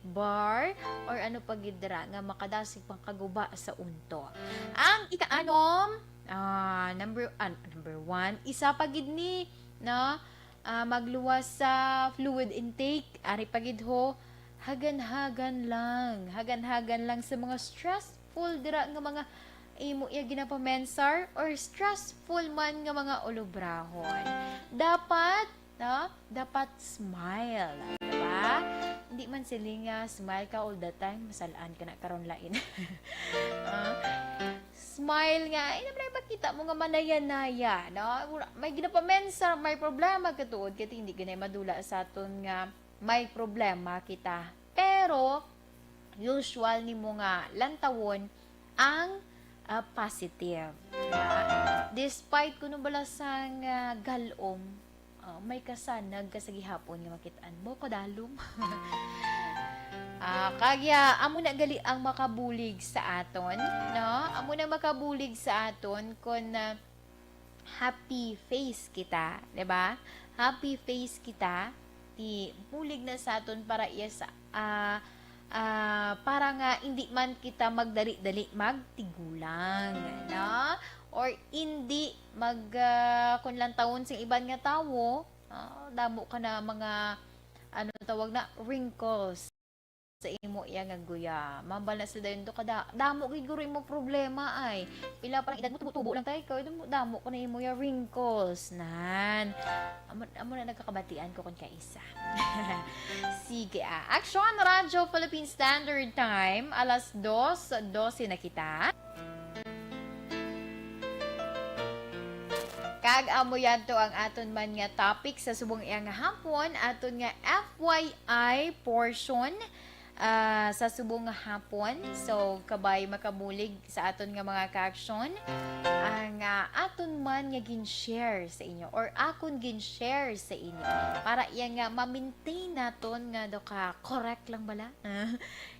bar or ano pa gid dira nga makadasig pangkaguba sa unto. Ang ikaanom, ah, number, ah, number one, isa pa gid ni, no? Ah, magluwas sa fluid intake, ari pa gid ho, hagan-hagan lang, hagan-hagan lang sa mga stressful dira nga mga imo iya ginapamensar or stressful man nga mga ulubrahon. Dapat, no? Dapat smile, di ba? Hindi man siling nga smile ka all the time, masalaan ka na karon lain. Ah, smile nga, ay, naman makita mo nga manaya-naya, no? Wala, may ginapamensar, may problema ka tuod, kaya hindi ganay madula sa aton nga may problema kita. Pero, usual nimo nga lantawon ang, ah, positive. Nga, despite kuno bala sang, ah, galom, ah, may kasanag ka sa gihapon nga makit-an mo, kadalom. Ah, kag ya, amo na gali ang makabulig sa aton, no? Amo na makabulig sa aton kon, ah, happy face kita, di ba? Happy face kita, ti bulig na sa aton para iya sa, ah, ah, para nga hindi man kita magdali-dali magtigulang, no? Or hindi mag, ah, kun lantawon sa iban nga tawo, ah, damo ka na mga, ano tawag na, wrinkles sa imo iya nga guya. Mambal na sila dayon, "Do ka da-, damo gid guro imo problema ay. Pila pa lang edad mo, tubo-tubo lang tayo, ikaw, damo, damo ko na imo iya wrinkles." Nan. Amo, amo na nagkakabatian ko kon kaisa. Sige, ah. Action, Radyo Philippine Standard Time, alas dos, dose na kita. Kag amo yadto ang aton man nga topic sa subong iya nga hapon, aton nga F Y I portion, ah, sa subong nga hapon. So, kabay makabulig sa aton nga mga kaaksyon ang, ah, aton man nga gin-share sa inyo or akon gin-share sa inyo para iya nga ma-maintain naton nga do ka correct lang bala.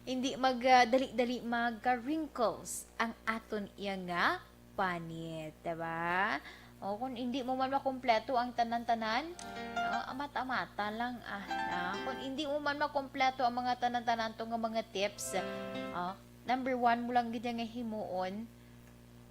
Hindi mag, ah, dali-dali magka-wrinkles ang aton iya nga panit, diba? O, kung hindi mo man makompleto ang tanan-tanan, ah, amat-amata lang, ah, ah. Kung hindi mo man makompleto ang mga tanan-tanan to nga mga tips, ah, number one mo lang gid nga himuon,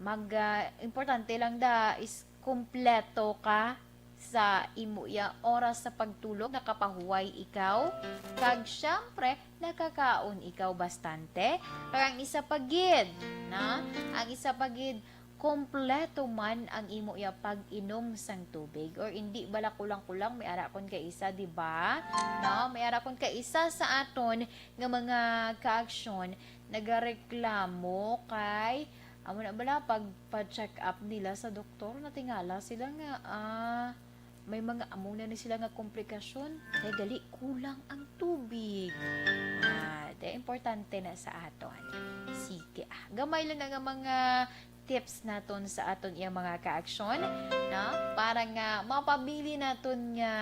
mag, ah, importante lang da is kompleto ka sa imo iya oras sa pagtulog, nakapahuway ikaw, kag syempre, nakakaon ikaw bastante. Kag ang isa pa gid, na, ang isa pa gid, kompleto man ang imo iya pag-inom sang tubig, or indi bala kulang-kulang, may ara kon kaisa, di ba? No, may ara kon kaisa sa aton nga mga kaaksyon nagareklamo kay amo na bala pag pa-check up nila sa doktor, natingala sila nga, ah, may mga amo na ni sila nga komplikasyon kay gali kulang ang tubig. Ah, di importante na sa aton. Sige, ah, gamay lang na nga mga tips naton sa aton iyang mga kaaksyon, no? Para nga mapabili naton nga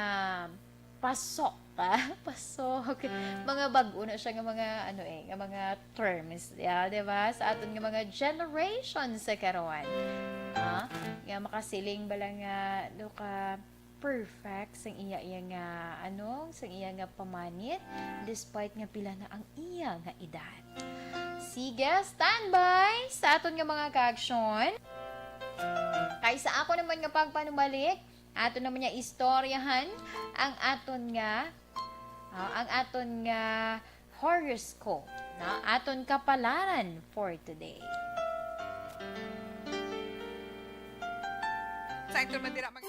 pasok, ah, pasok. Mga bag-o na siya nga mga, ano eh, nga mga terms, yeah, di ba? Sa aton nga mga generation sa karon. Ah, nga makasiling bala nga do ka perfect sang iya, iya nga, ano, sang iya nga pamanit, despite nga pila na ang iya nga edad. Sige, standby sa aton nga mga kaaksyon. Kay sa ako naman nga pagpanumalik, ato naman niya istoryahan ang aton nga, ah, ang aton nga horoscope, no? Aton kapalaran for today. Sa ito man dira mag-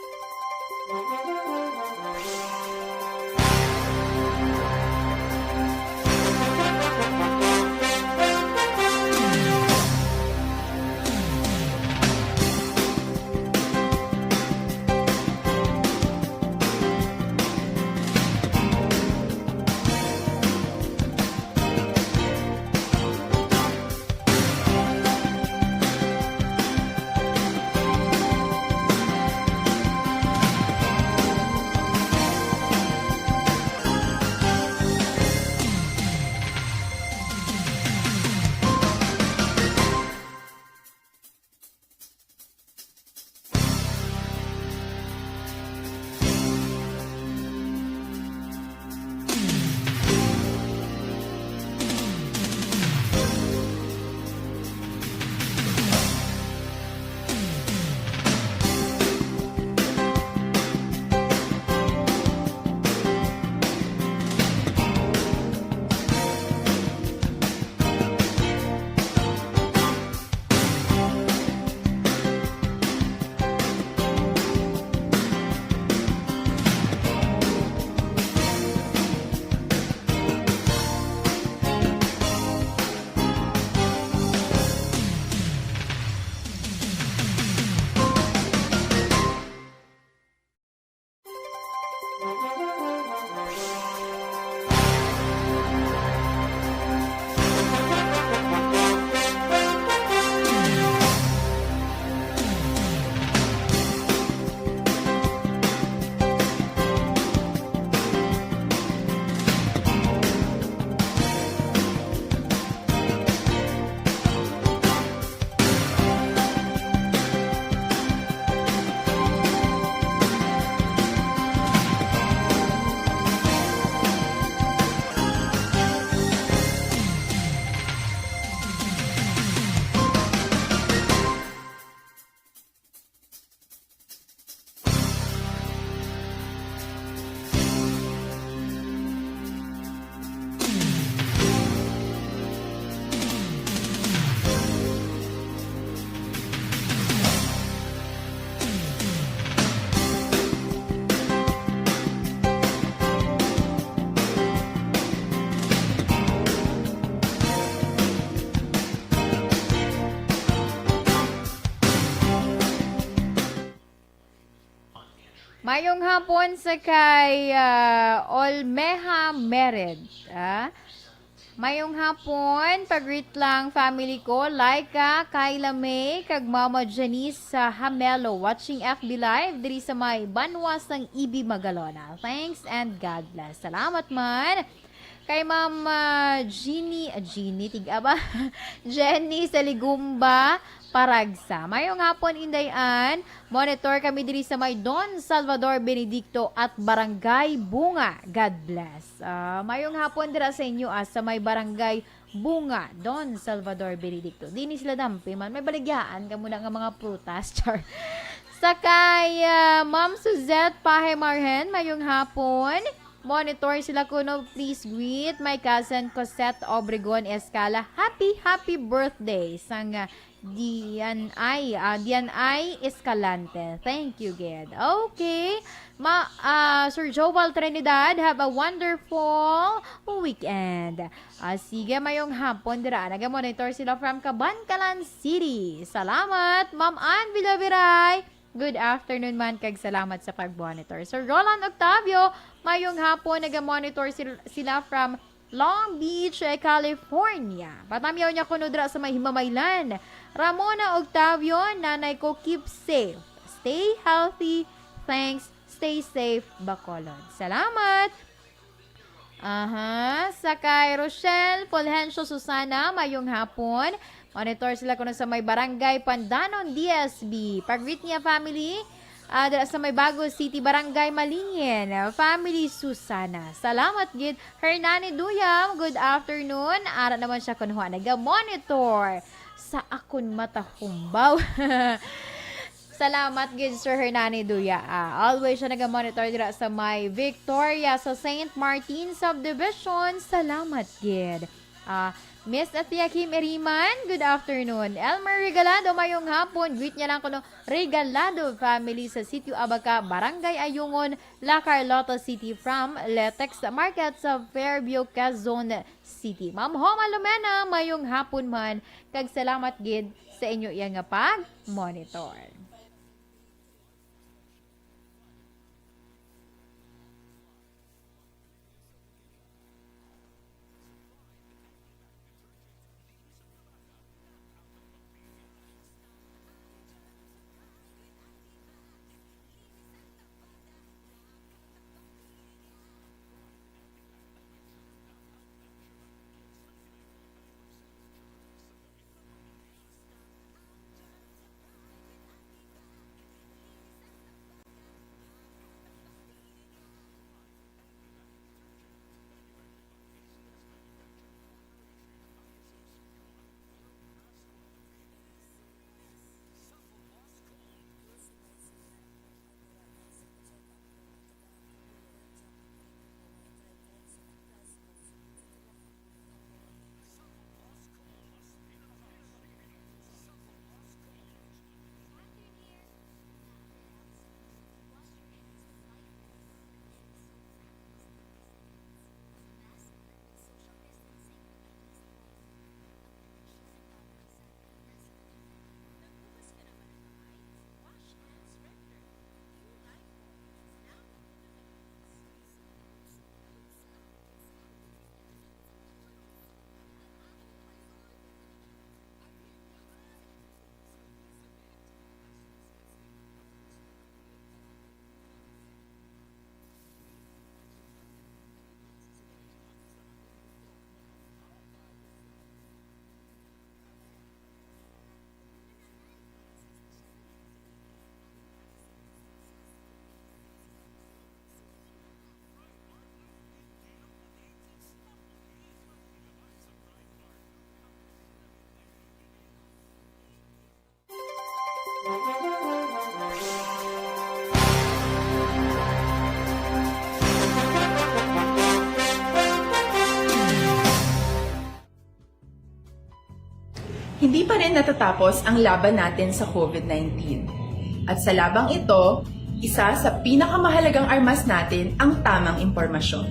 Mayong hapon sa kay, ah, Olmeha Mered, ah. Mayong hapon, pag-greet lang family ko, Laika, Kyla May, kag Mama Janice sa Hamelo, watching F B Live diri sa may Banwa sang Ibi, Magalona. Thanks and God bless. Salamat man. Kay Ma'am, ah, Jeannie, ah, Jeannie, tiga ba? Jenny sa Ligumba, Paragsa. Mayong hapon, Inday Ann. Monitor kami diri sa may Don Salvador Benedicto at Barangay Bunga. God bless. Ah, mayong hapon dira sa inyo, ah, sa may Barangay Bunga, Don Salvador Benedicto. Dini sila dampi man. May baligyaan ka muna nga mga prutas. Char. Sa kay, ah, Ma'am Suzette Pahe Marhen, mayong hapon. Monitor sila kuno, please greet my cousin Cosette Obregon Escala. Happy, happy birthday sang, ah, Dian Ay, ah, Dian Ay Escalante. Thank you, gid. Okay. Ma, ah, Sir Joval Trinidad, have a wonderful weekend. Ah, sige, mayong hapon dira. Naga-monitor sila from Kabankalan City. Salamat, Ma'am Ann Villaviray. Good afternoon man, kag salamat sa pag-monitor. Sir Roland Octavio, mayong hapon, naga-monitor sil-, sila from Long Beach, eh, California. Patamyaw niya kuno dira sa may Himamaylan. Ramona Octavio, nanay ko, keep safe. Stay healthy. Thanks. Stay safe, Bacolod. Salamat. Aha, sa kay Rochelle Fulgencio Susana, mayong hapon. Monitor sila kuno sa may Barangay Pandanon, D S B. Pag-greet niya, family, ah, dira sa may Bago City, Barangay Malingin. Family Susana. Salamat gid. Hernani Duyam, good afternoon. Ara naman siya kunwa naga-monitor sa akon mata humbaw. Salamat gid, Sir Hernani Duya. Ah, always siya naga-monitor dira sa may Victoria sa Saint Martin Subdivision. Salamat gid. Ah, Miss Atia Kim Eriman, good afternoon. Elmer Regalado, mayong hapon. Greet niya lang kuno Regalado family sa Sitio Abaca, Barangay Ayungon, La Carlota City from Letex Market sa Fairview, Quezon City. Ma'am Homa Lumena, mayong hapon man, kag salamat gid sa inyo iya nga pag-monitor. Hindi pa rin natatapos ang laban natin sa COVID nineteen. At sa labang ito, isa sa pinakamahalagang armas natin ang tamang impormasyon.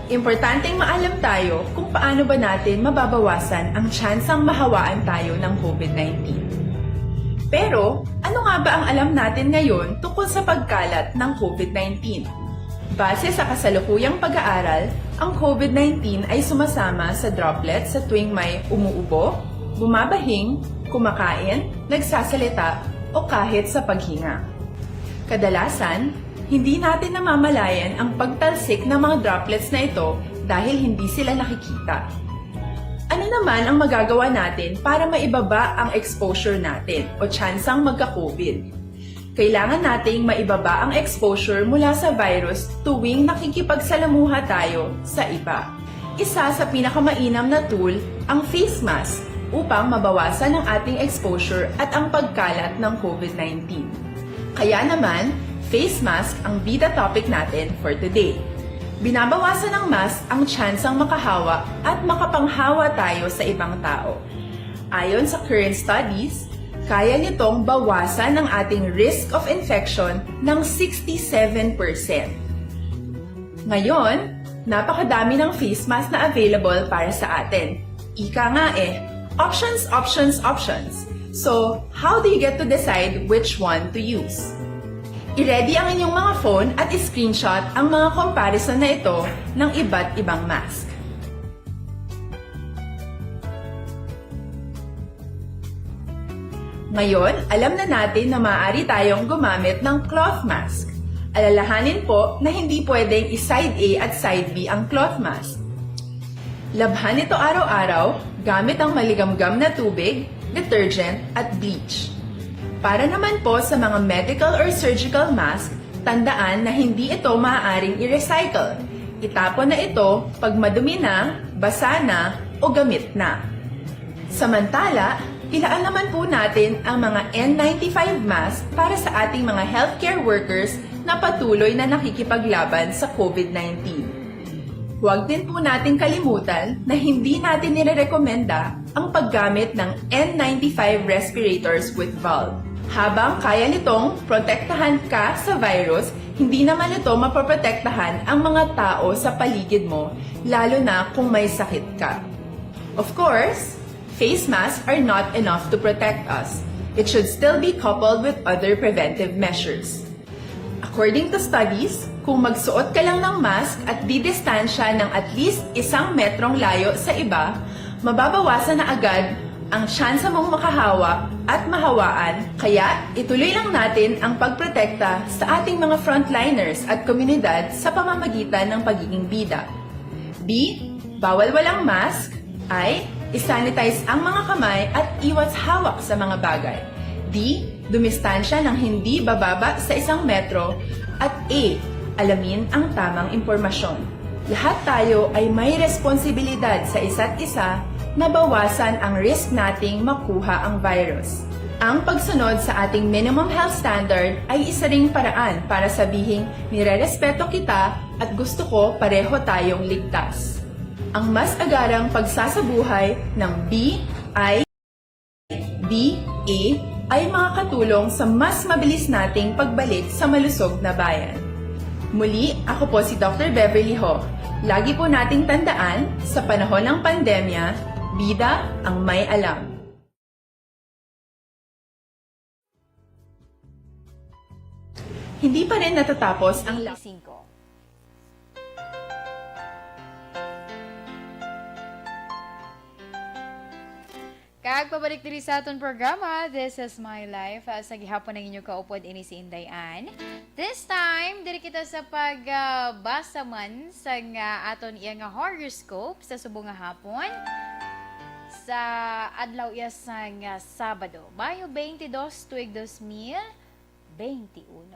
Importanteng maalam tayo kung paano ba natin mababawasan ang tsansang mahawaan tayo ng COVID nineteen. Pero, ano nga ba ang alam natin ngayon tungkol sa pagkalat ng COVID nineteen? Base sa kasalukuyang pag-aaral, ang COVID nineteen ay sumasama sa droplets sa tuwing may umuubo, bumabahing, kumakain, nagsasalita, o kahit sa paghinga. Kadalasan, hindi natin namamalayan ang pagtalsik ng mga droplets na ito dahil hindi sila nakikita. Ano naman ang magagawa natin para maibaba ang exposure natin o tsansang magka-COVID? Kailangan nating maibaba ang exposure mula sa virus tuwing nakikipagsalamuha tayo sa iba. Isa sa pinakamainam na tool ang face mask upang mabawasan ang ating exposure at ang pagkalat ng COVID nineteen. Kaya naman, face mask ang bida topic natin for today. Binabawasan ng mask ang tsansang makahawa at makapanghawa tayo sa ibang tao. Ayon sa current studies, kaya nitong bawasan ang ating risk of infection ng sixty-seven percent. Ngayon, napakadami ng face mask na available para sa atin. Ika nga eh, options, options, options. So, how do you get to decide which one to use? I-ready ang inyong mga phone at i-screenshot ang mga comparison na ito ng iba't ibang mask. Ngayon, alam na natin na maaari tayong gumamit ng cloth mask. Alalahanin po na hindi pwedeng i-side A at side B ang cloth mask. Labhan ito araw-araw gamit ang maligamgam na tubig, detergent, at bleach. Para naman po sa mga medical or surgical mask, tandaan na hindi ito maaaring i-recycle. Itapon na ito pag madumi na, basa na, o gamit na. Samantala, Ilaan naman po natin ang mga N ninety-five mask para sa ating mga healthcare workers na patuloy na nakikipaglaban sa COVID nineteen. Huwag din po natin kalimutan na hindi natin nirerekomenda ang paggamit ng N ninety-five respirators with valve. Habang kaya nitong protektahan ka sa virus, hindi naman ito mapoprotektahan ang mga tao sa paligid mo, lalo na kung may sakit ka. Of course, face masks are not enough to protect us. It should still be coupled with other preventive measures. According to studies, kung magsuot ka lang ng mask at didistansya ng at least isang metrong layo sa iba, mababawasan na agad ang tsansa mong makahawa at mahawaan, kaya ituloy lang natin ang pagprotekta sa ating mga frontliners at komunidad sa pamamagitan ng pagiging bida. B, bawal walang mask. I, isanitize ang mga kamay at iwas hawak sa mga bagay. D, dumistansya ng hindi bababa sa isang metro. At E, alamin ang tamang impormasyon. Lahat tayo ay may responsibilidad sa isa't isa na bawasan ang risk nating makuha ang virus. Ang pagsunod sa ating minimum health standard ay isa ring paraan para sabihing nirerespeto kita at gusto ko pareho tayong ligtas. Ang mas agarang pagsasabuhay ng B I D A ay makakatulong sa mas mabilis nating pagbalik sa malusog na bayan. Muli, ako po si Doctor Beverly Ho. Lagi po nating tandaan, sa panahon ng pandemya, bida ang may alam. Hindi pa rin natatapos ang la- Singko. Kag pabalik diri sa aton programa, This Is My Life. Ah, sa gihapon ang inyo kaupod, ini si Inday Ann. This time, diri kita sa pagbasa man sang, ah, aton iya nga horoscope sa subong nga hapon. Sa adlaw iya sang, ah, Sabado, Mayo twenty-two, tuig dos mil twenty-one.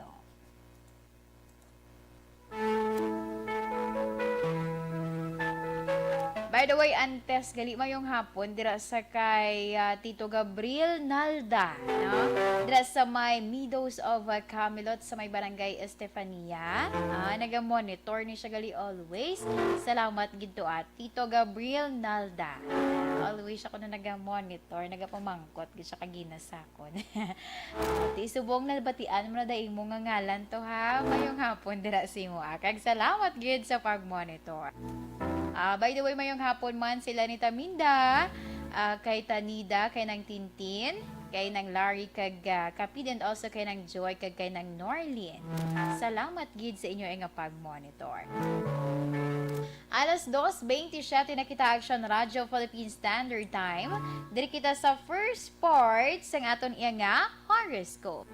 By the way, antes gali, mayong hapon dira sa kay, ah, Tito Gabriel Nalda, no? Dira sa may Meadows of, ah, Camelot sa may Barangay Estefania. Ah, naga-monitor ni siya gali always. Salamat gid to, ah, Tito Gabriel Nalda. Always ako na naga-monitor, nagapamangkot gid siya kagina sa akon. Ti subong nabatian mo na da imo nga ngalan to, ha. Mayong hapon dira sa imo, ah. Kag salamat gid sa pag-monitor. Ah, by the way, mayong hapon man sila ni Taminda, ah, kay Tanida, kay Nang Tintin, kay Nang Larry, kag, ah, Kapid, and also kay Nang Joy, kag kay Nang Norlin. Salamat gid sa inyo nga pag-monitor. Alas dos veintisiete na kita, Action Radio Philippine Standard Time. Diri kita sa first part sang aton iya nga horoscope.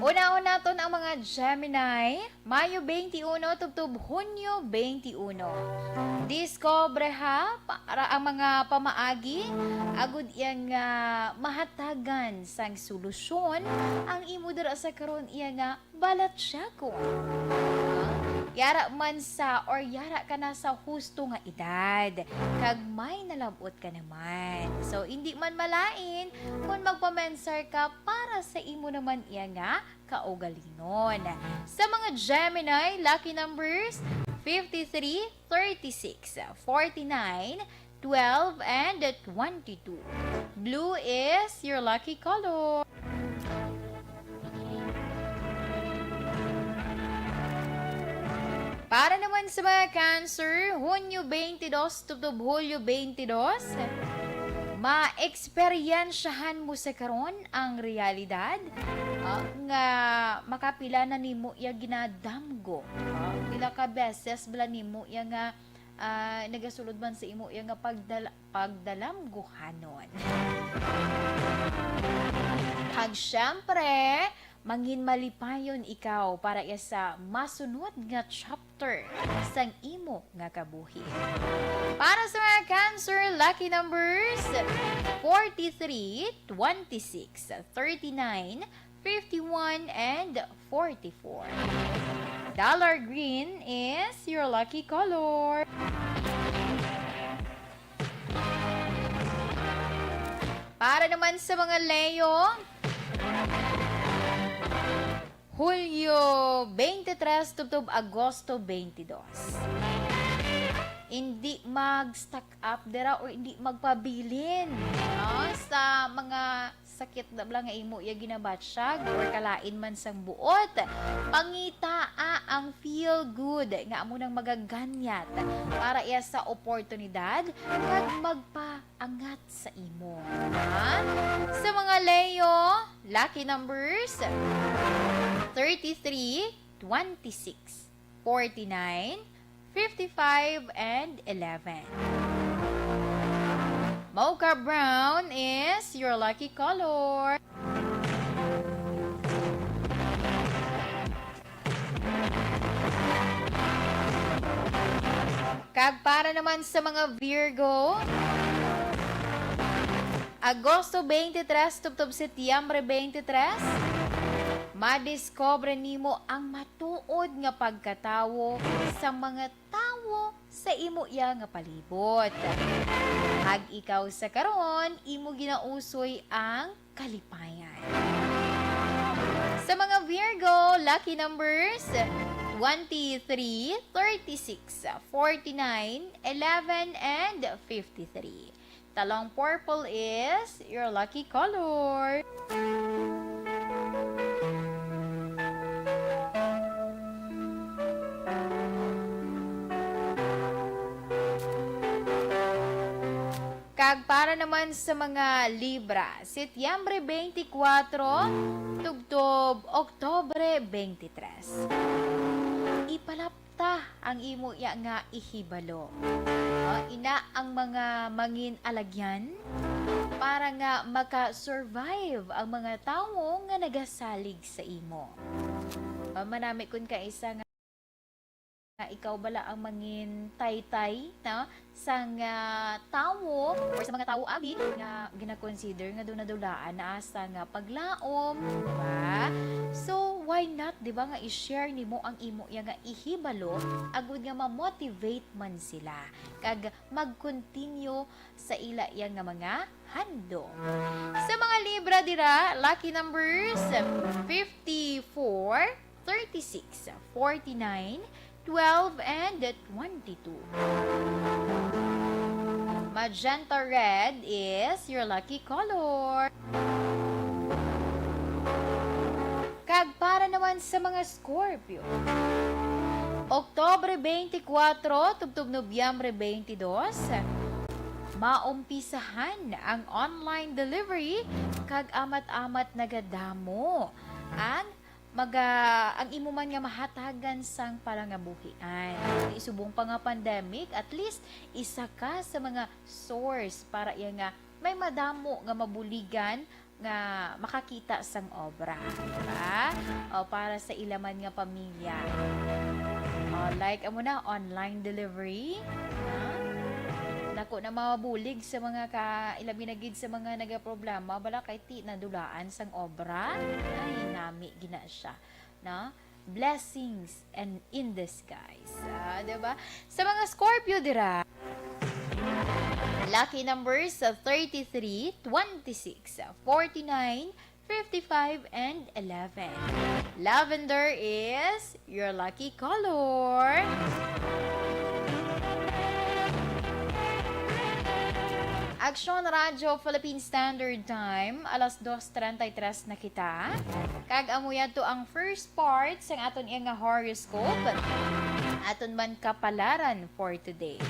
Una-una naton ang mga Gemini, Mayo twenty-one tubtob Hunyo twenty-one. Diskobre ha, para ang mga pamaagi, agud iya nga mahatagan sang solusyon ang imo dira sa karon iya nga balatyagon. Ah, yara man sa, or yara ka na sa husto nga edad, kag may nalab-ot ka naman. So, indi man malain kung magpamensar ka para sa imo naman iya nga kaugalingon. Sa mga Gemini, lucky numbers fifty-three, thirty-six, forty-nine, twelve, and twenty-two. Blue is your lucky color. Para naman sa mga Cancer, Hunyo twenty-two tubtob Hulyo twenty-two, ma-eksperyensyahan mo sa karon ang realidad, ah, nga makapila na nimo iya ginadamgo. Ah, pila ka beses bala nimo iya nga, ah, nagasulod man sa imo iya nga pagdala-, pagdalamguhanon. Kag syempre, mangin malipayon ikaw para iya sa masunod nga chapter sang imo nga kabuhi. Para sa mga Cancer, lucky numbers forty-three, twenty-six, thirty-nine, fifty-one, and forty-four. Dollar green is your lucky color. Para naman sa mga Leo, Hulyo twenty-three tubtob Agosto twenty-two. Hindi mag-stock up dira or hindi magpabilin, no, sa mga sakit na bala nga imo iya ginabatyag or kalain man sang buot. Pangitaa ang feel good nga amo nang magaganyat para iya sa oportunidad kag magpaangat sa imo. Ha? Sa mga Leo, lucky numbers, thirty-three, twenty-six, forty-nine, fifty-five, and eleven. Mocha brown is your lucky color. Kag para naman sa mga Virgo, Agosto twenty-three tubtob Setyembre twenty-three, madiskubre nimo ang matuod nga pagkatawo sa mga tawo sa imo iya nga palibot. Kag ikaw sa karon, imo ginausoy ang kalipayan. Sa mga Virgo, lucky numbers, twenty-three, thirty-six, forty-nine, eleven, and fifty-three. Talong purple is your lucky color. Kag para naman sa mga Libra, Setyembre twenty-four tubtob Oktubre twenty-three. Ipalapta ang imo iya nga ihibalo. Ah, ina ang mga mangin-alagyan para nga maka-survive ang mga tawo nga nagasalig sa imo. Ah, manami kun kaisa nga nga ikaw bala ang mangin taytay, no? Sang, ah, tawo or sa mga tawo abi nga gina-consider nga duna-dulaan na sa nga paglaom, di ba? So, why not, di ba, nga i-share nimo ang imo iya nga ihibalo agud nga ma-motivate man sila kag mag-continue sa ila iya nga mga handom. Sa mga Libra dira, lucky numbers fifty-four, thirty-six, forty-nine, twelve, and twenty-two. Magenta red is your lucky color. Kag para naman sa mga Scorpio, Oktubre twenty-four tubtob Nobyembre twenty-two, maumpisahan ang online delivery kag amat-amat nagadamo ang maga-, ang imo man nga mahatagan sang palangabuhian. Di subong pa nga pandemic, at least isa ka sa mga source para iya nga may madamo nga mabuligan nga makakita sang obra, di ba? O, para sa ila man nga pamilya. O, like, amo na, online delivery. Ha? Dako na mabulig sa mga ka-, ilabi na gid sa mga nagaproblema, bala kay ti nadulaan sang obra. Ay, nami gina siya, no? Blessings and in disguise. Ah, di ba? Sa mga Scorpio dira, lucky numbers, ah, thirty-three, twenty-six, forty-nine, fifty-five, and eleven. Lavender is your lucky color. Aksyon Radyo Philippine Standard Time, alas dos treinta y tres na kita. Kag amo yadto ang first part sang aton iya nga horoscope. Aton man kapalaran for today.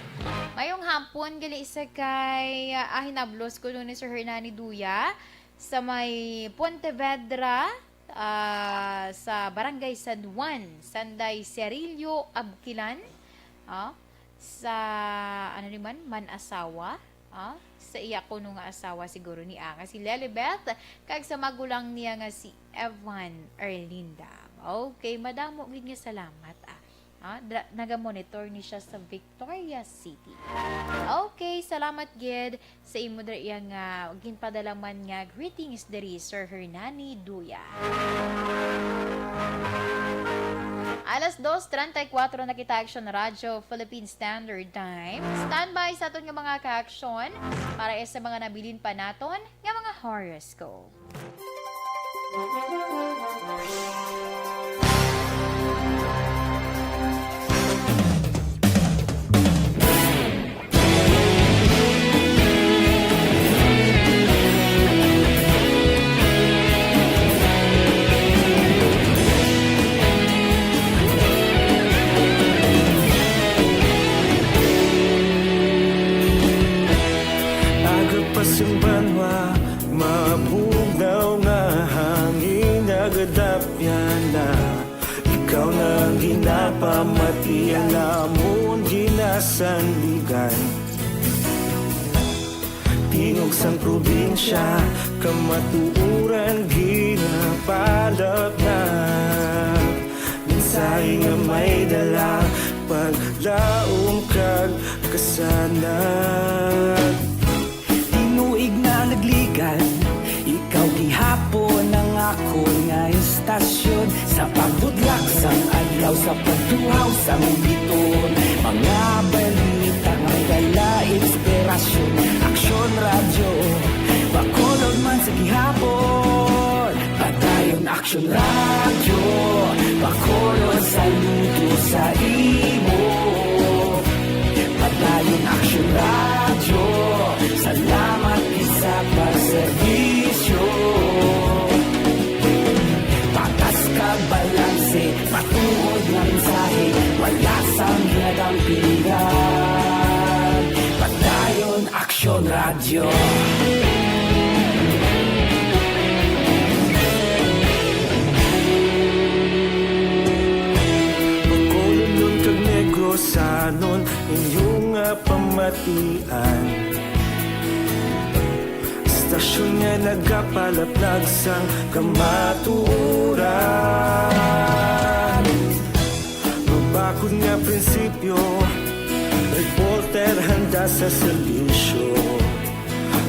Mayong hapon gali sa kay, ah, hinablos ko ni Sir Hernani Duya sa may Pontevedra, ah, sa Barangay San Juan, sanday Cerillo Abquilan, ah, sa, ano ni man, man-asawa, ah, sa iya kuno nga asawa siguro ni, ah, nga si Lelibeth, kag sa magulang niya nga si Evan Erlinda. Okay, madamo gid nga salamat, ah. Ah, dra-, naga-monitor ni siya sa Victorias City. Okay, salamat gid sa imo diri iya nga ginpadala man nga greetings diri, Sir Hernani Duya. At Alas dos treinta y cuatro na kita, Action Radio Philippine Standard Time. Standby sa aton nga mga ka-aksyon para sa mga nabilin pa naton nga mga horoscope. Aga pa sing banwa, mabugnaw nga hangin, nagadapyan na. Ikaw na ang ginapamati, ang amon ginasandigan. Tingog sang probinsya, kamatuoran ginapalapnag. Mensahe nga may dala, paglaom kag kasanag. Tinuig na nagligan, ikaw gihapon ang akon nga istasyon. Sa pagbudlak sang adlaw, sa pagtuhaw sang biton, mga balita nga may dala inspirasyon. Aksyon Radyo, Bacolod man sa gihapon. Padayon Aksyon Radyo, Bacolod, saludo sa imo. Padayon Aksyon Radyo, salamat gid sa pagserbisyo. Patas kag balanse, matuod nga mensahe, wala sang ginadampigan. Padayon Aksyon Radyo. Bacolodnon kag Negrosanon, inyo nga pamatian. Istasyon nga nagapalaplag sang kamatuoran. Mabakod nga prinsipyo, reporter handa sa serbisyo.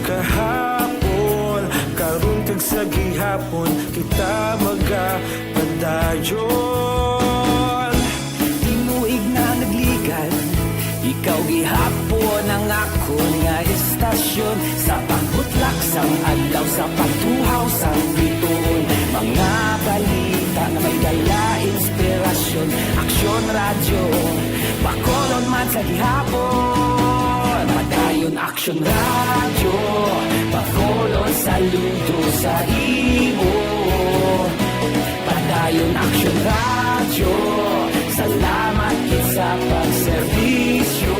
Kahapon, karon, kag sa gihapon, kita magapadayon. Tinuig na nagligan, ikaw gihapon ang akon nga istasyon. Sa pagbutlak sang adlaw, sa pagtuhaw sang bituon, mga balita nga may dala inspirasyon. Aksyon Radyo, Bacolod man sa gihapon. Padayon Aksyon Radyo, Bacolod, saludo sa imo. Padayon Aksyon Radyo, salamat gid sa pagserbisyo.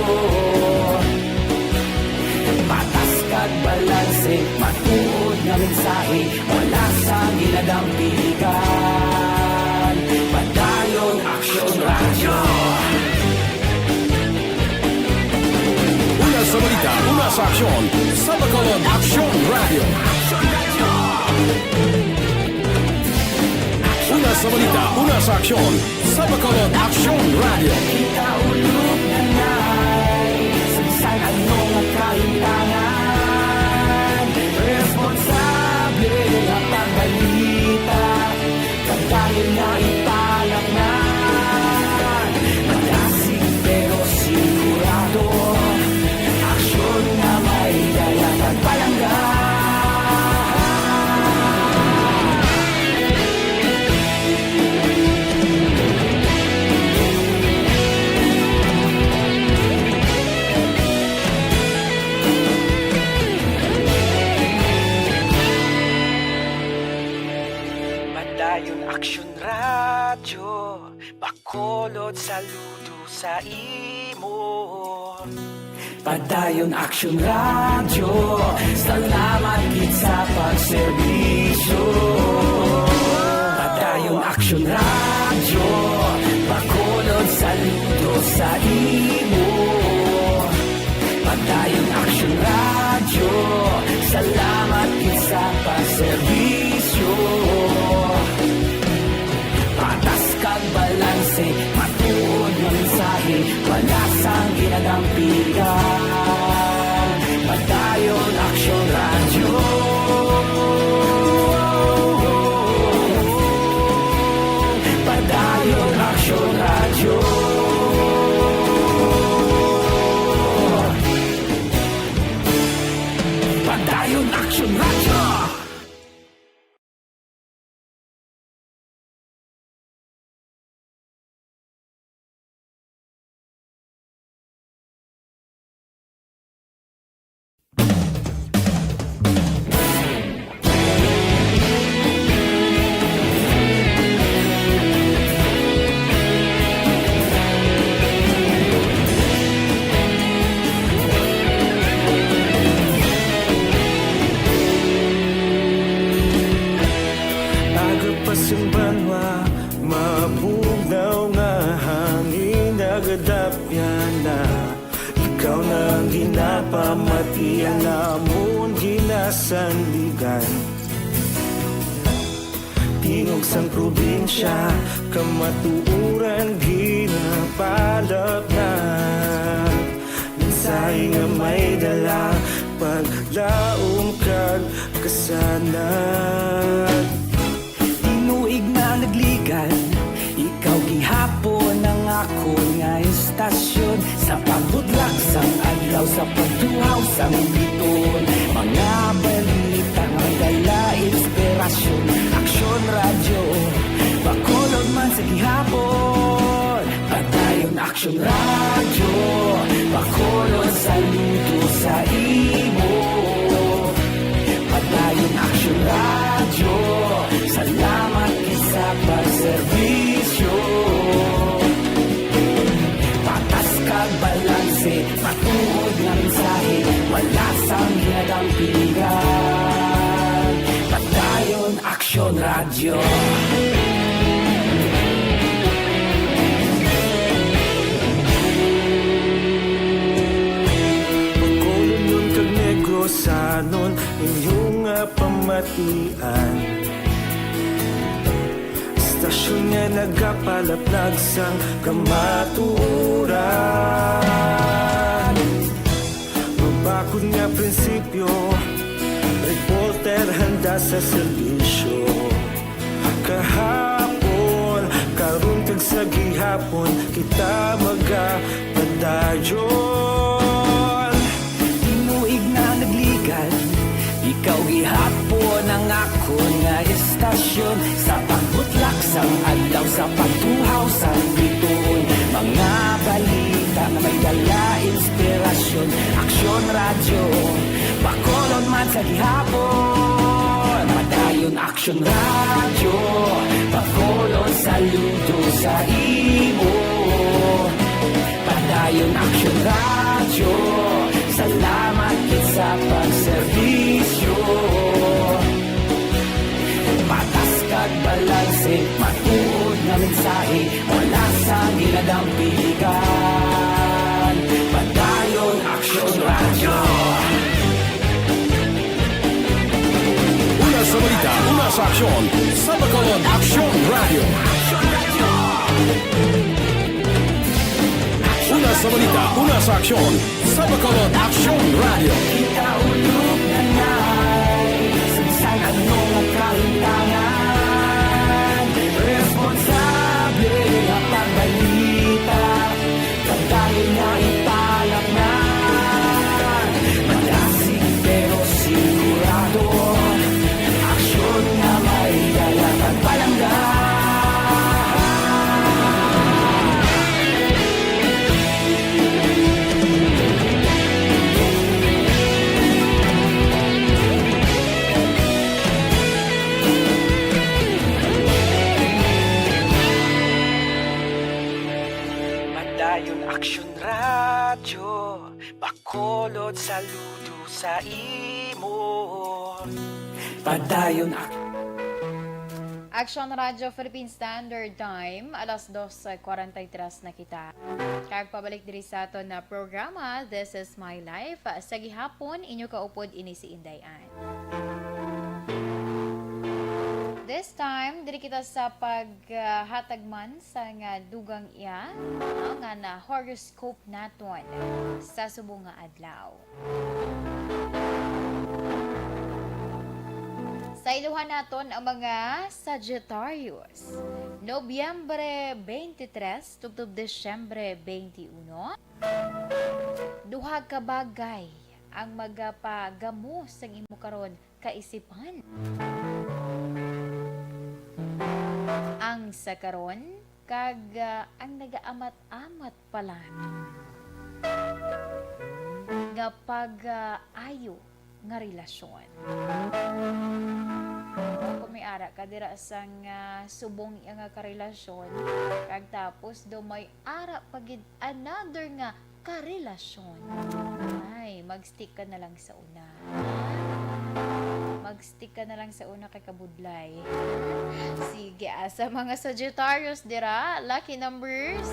Patas kag balanse, matuod nga mensahe, wala sang ginadampigan. Padayon Aksyon Radyo. Una sa balita, una sa aksyon, sa Bacolod Aksyon Radyo. Una sa balita, una sa aksyon, sa Bacolod Aksyon Radyo. Kita ulog na nay, sa bisan ano nga kahintangan, responsable nga pagbalita, pagdayon na ipalapnan. Malasig pero sigurado, aksyon nga may dala kag palangga. Padayon Aksyon Radyo, Bacolod, saludo sa imo. Padayon Aksyon Radyo, salamat gid sa pagserbisyo. Padayon Aksyon Radyo, Bacolod, saludo sa imo. Padayon Aksyon Radyo, salamat gid sa pagserbisyo. Patas kag balanse, matuod nga mensahe, wala sang ginadampigan. Padayon Aksyon Radyo. Padayon Aksyon Aksyon Radyo. Padayon Aksyon Radyo. Aga pa sing banwa, mabugnaw nga hangin, nagadapyan na. Ikaw na ang ginapamatian namon, ginasandigan. Tingog sang probinsya, kamatuoran ginapalapnag. Mensahe nga may dala, paglaom kag kasanag. Tinuig na nagligad, ikaw gihapon ang akon nga istasyon. Sa pagbutlak sang adlaw, sa pagtuhaw sang biton, mga balita nga may dala inspirasyon. Aksyon Radyo, Bacolod man sa gihapon. Padayon Aksyon Radyo, Bacolod, saludo sa imo. Padayon Aksyon Radyo, salamat gid sa pagserbisyo. Patas kag balanse, matuod nga mensahe, wala sang ginadampigan. Padayon Aksyon Radyo. Bacolodnon kag Negrosanon, inyo nga pamatian. Istasyon nga nagapalaplag sang kamatuoran. Mabakod nga prinsipyo, reporter handa sa serbisyo. Kahapon, karon, kag sa gihapon, kita magapadayon. Tinuig na nagligad, ikaw gihapon ang akon nga istasyon. Sa pagbutlak sang adlaw, sa pagtuhaw sang bituon, mga balita nga may dala inspirasyon. Aksyon Radyo, Bacolod man sa gihapon. Padayon Aksyon Radyo, Bacolod, saludo sa imo. Padayon Aksyon Radyo, salamat gid sa pagserbisyo. Patas kag balanse, matuod nga mensahe, wala sang ginadampigan. Padayon Aksyon Radyo. Una sa balita, una sa aksyon, sa Bacolod Aksyon Radyo. Una sa balita, una sa aksyon, sa Bacolod Aksyon Radyo. Kita ulog na nay, sa bisan ano nga kahintangan, responsable nga pagbalita. Padayon nga ipalapnan, madasig pero sigurado, aksyon nga may dala kag palangga. Padayon Aksyon Radyo, Bacolod, saludo sa imo. Padayon ak- Aksyon Radyo Philippine Standard Time, alas dos kwarenta y tres na kita. Kag pabalik diri sa aton na programa, This Is My Life. Sa gihapon, inyo kaupod ini si Inday Ann. This time, diri kita sa paghatag man sang dugang iya, ah, nga na horoscope naton sa subong nga adlaw. Sayluhan naton ang mga Sagittarius. Nobyembre twenty-three tubtob Disyembre twenty-one. Duha ka bagay ang magapagamo sang imo karon kaisipan. Ang sa karon kag, ah, ang nagaamat-amat pa lang nga pag-ayo nga relasyon. Kung may ara ka dira sang, ah, subong iya nga karelasyon, kag tapos daw may ara pa gid another nga karelasyon, ay, mag-stick ka na lang sa una. Mag-stick ka na lang sa una kay kabudlay. Sige, ah, sa mga Sagittarius dira, lucky numbers,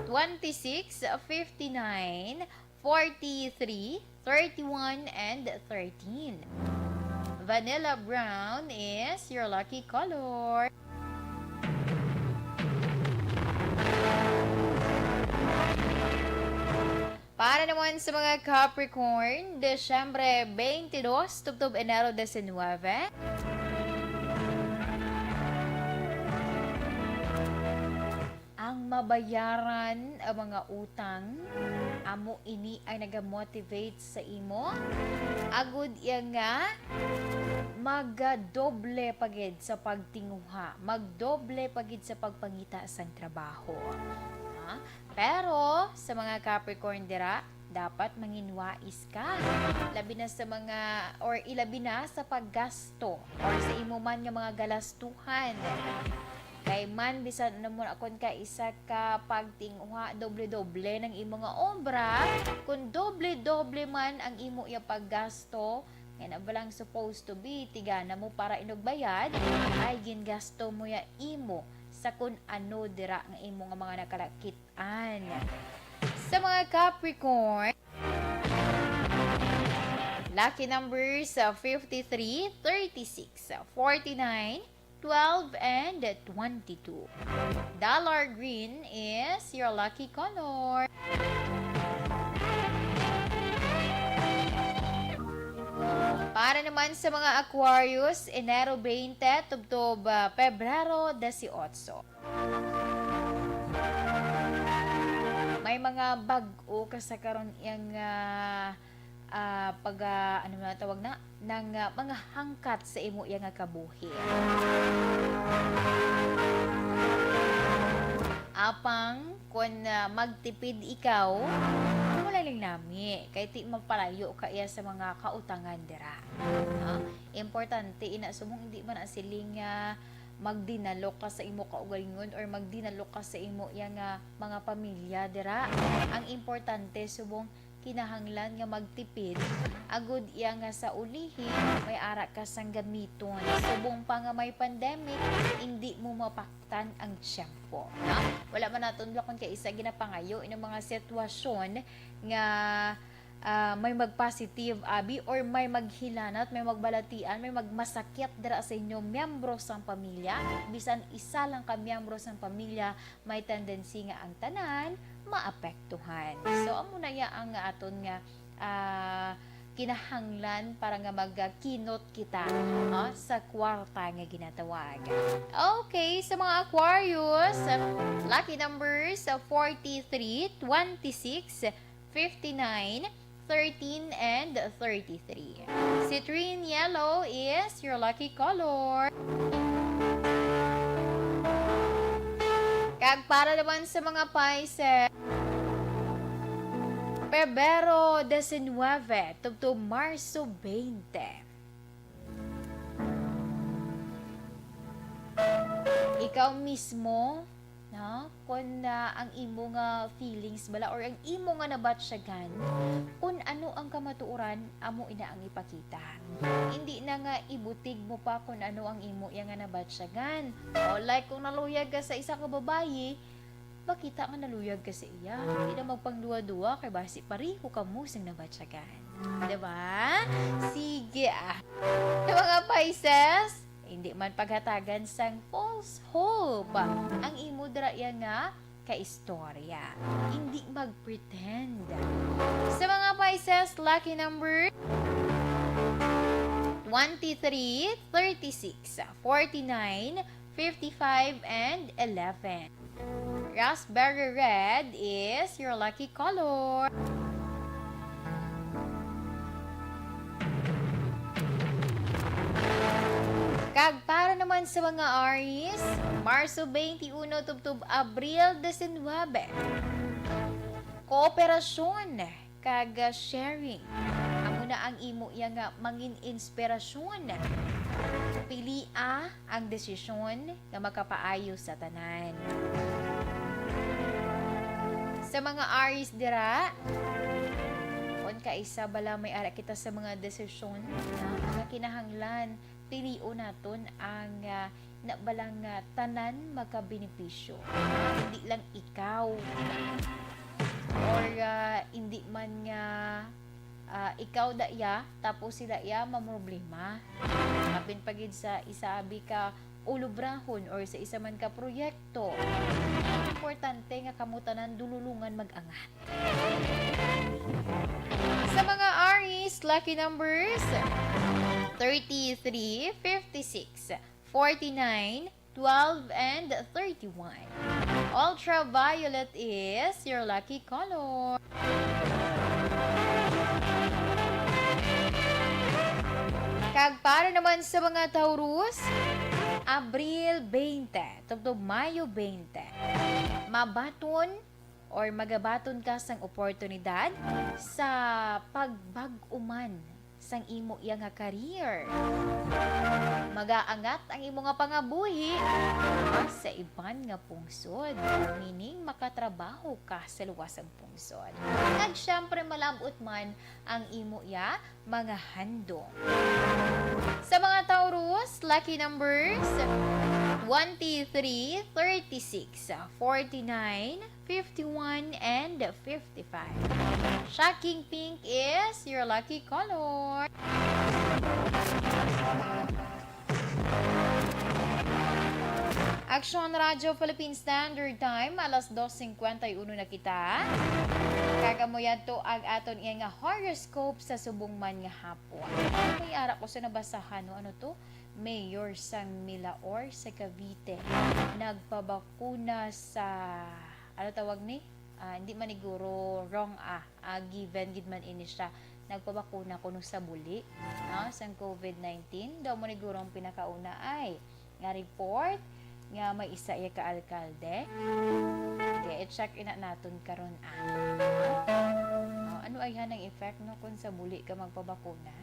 twenty-six, fifty-nine, forty-three, thirty-one, and thirteen. Vanilla brown is your lucky color. Para naman sa mga Capricorn, Disyembre twenty-two tubtob Enero diecinueve. Ang mabayaran ang mga utang, amo ini ang nagamotivate sa imo, agud iya nga magdoble pa gid sa pagtinguha, magdoble pa gid sa pagpangita sang trabaho. Ha? Pero sa mga Capricorn dira, dapat manginwais ka. Labi na sa mga, or ilabi na sa paggasto, or sa imo man nga mga galastuhan. Kay man, bisan ano mo na, kung ka isa ka pagtinguha, doble-doble ng imo nga obra, kung doble-doble man ang imo iya paggasto, nga na ba lang supposed to be, tigana mo para inugbayad, ay gingasto mo ya imo sa kun ano dira nga imo nga mga nakalakit-an. Sa mga Capricorn, lucky numbers, uh, fifty-three, thirty-six, forty-nine, twelve, and twenty-two. Dollar green is your lucky color. Para naman sa mga Aquarius, Enero twenty tubtob, ah, Pebrero dieciocho. May mga bag-o ka sa karon yang, ah, ah, pag, ah, ano na tawag na, nang, ah, mga hangkat sa imo iya nga kabuhi. Apang kun, ah, magtipid ikaw, wala lang nami, kay ti mapalayo ka iya sa mga kautangan dira. Ha? Importante ina subong hindi man na siling nga magdinalok ka sa imo kaugalingon or magdinalok ka sa imo iya nga mga pamilya dira. Ang importante subong kinahanglan nga magtipid, agud iya nga sa ulihi may ara ka sang gamiton. Subong pa nga may pandemic, indi mo mapaktan ang tiyempo, no? Wala man naton lakon kay isa ginapangayo inang mga sitwasyon nga, ah, may mag-positive, abi, or may maghilanat, may magbalatian, may magmasakit dira sa inyo miyembro sang pamilya. Bisan isa lang ka miyembro sang pamilya, may tendency nga ang tanan maapektuhan. So, amo na ya ang aton nga, ah, kinahanglan para nga magkinot kita, ah, sa kwarta nga ginatawag. Okay, sa mga Aquarius, lucky numbers, forty-three, twenty-six, fifty-nine, thirteen, and thirty-three. Citrine yellow is your lucky color. Kag para naman sa mga Pisces, Pebrero diecinueve tubtob Marso twenty. Ikaw mismo, no? Kung, ah, ang imo nga feelings bala or ang imo nga nabatyagan, kung ano ang kamatuoran, amo ina ang ipakita. Hindi na nga ibutig mo pa kung ano ang imo iya nga nabatyagan. O, like, kung naluyag ka sa isa ka babayi, makita nga naluyag ka sa iya. Hindi na magpangduwa-duwa kay basi pareho kamo sing nabatyagan. Diba? Sige, ah. Sa mga Pisces, hindi man paghatagan sang false hope ang imo dira iya nga kaistorya. Hindi mag-pretend. Sa mga Pisces, lucky number twenty-three, thirty-six, forty-nine, fifty-five, and eleven. Raspberry red is your lucky color. Kag para naman sa mga Aries, Marso twenty-one tubtob Abril diecinuebe. Kooperasyon kag, ah, sharing. Amo na ang imo iya nga mangin inspirasyon. Pilia ang desisyon nga makapaayo sa tanan. Sa mga Aries dira, kon kaisa bala may ara kita sa mga desisyon na nga kinahanglan, pilion naton ang, ah, na bala nga tanan makabenepisyo. Hindi lang ikaw. Or, ah, hindi man nga, ah, ikaw da iya, tapos sila iya mamroblema. Apin pa gid sa isa abi ka ulubrahon or sa isa man ka proyekto. Importante nga kamo tanan dululungan mag-angat. Sa mga Aries, lucky numbers, thirty-three, fifty-six, forty-nine, twelve, and thirty-one. Ultraviolet is your lucky color. Kag para naman sa mga Taurus, Abril twenty, tubtob Mayo twenty. Mabaton or magabaton ka sang oportunidad sa pagbag-uman sang imo iya nga career. Magaangat ang imo nga pangabuhi sa iban nga pungsod, meaning makatrabaho ka sa luwas sang pungsod. Kag siyempre, malab-ot man ang imo iya mga handom. Sa mga Taurus, lucky numbers, twenty-three, thirty-six, forty-nine, fifty-one, and fifty-five. Shocking pink is your lucky color. Aksyon Radyo Philippine Standard Time, alas dos cincuenta y uno na kita. Kag amo yadto ang aton iya nga horoscope sa subong man nga hapon. Kay ara ko sa nabasahan, no, ano to? Mayor sang Milaor sa Cavite nagpabakuna sa, ano tawag ni? Ah, hindi maniguro wrong, ah, ah, given gid man ini siya. Nagpabakuna kuno sa buli, no, sang covid nineteen. Daw maniguro ang pinakauna ay nga report nga may isa iya ka alkalde. Okay, i-check ina naton karon, ah. Oh, ano ay han ang effect, no, kung sa buli ka magpabakuna?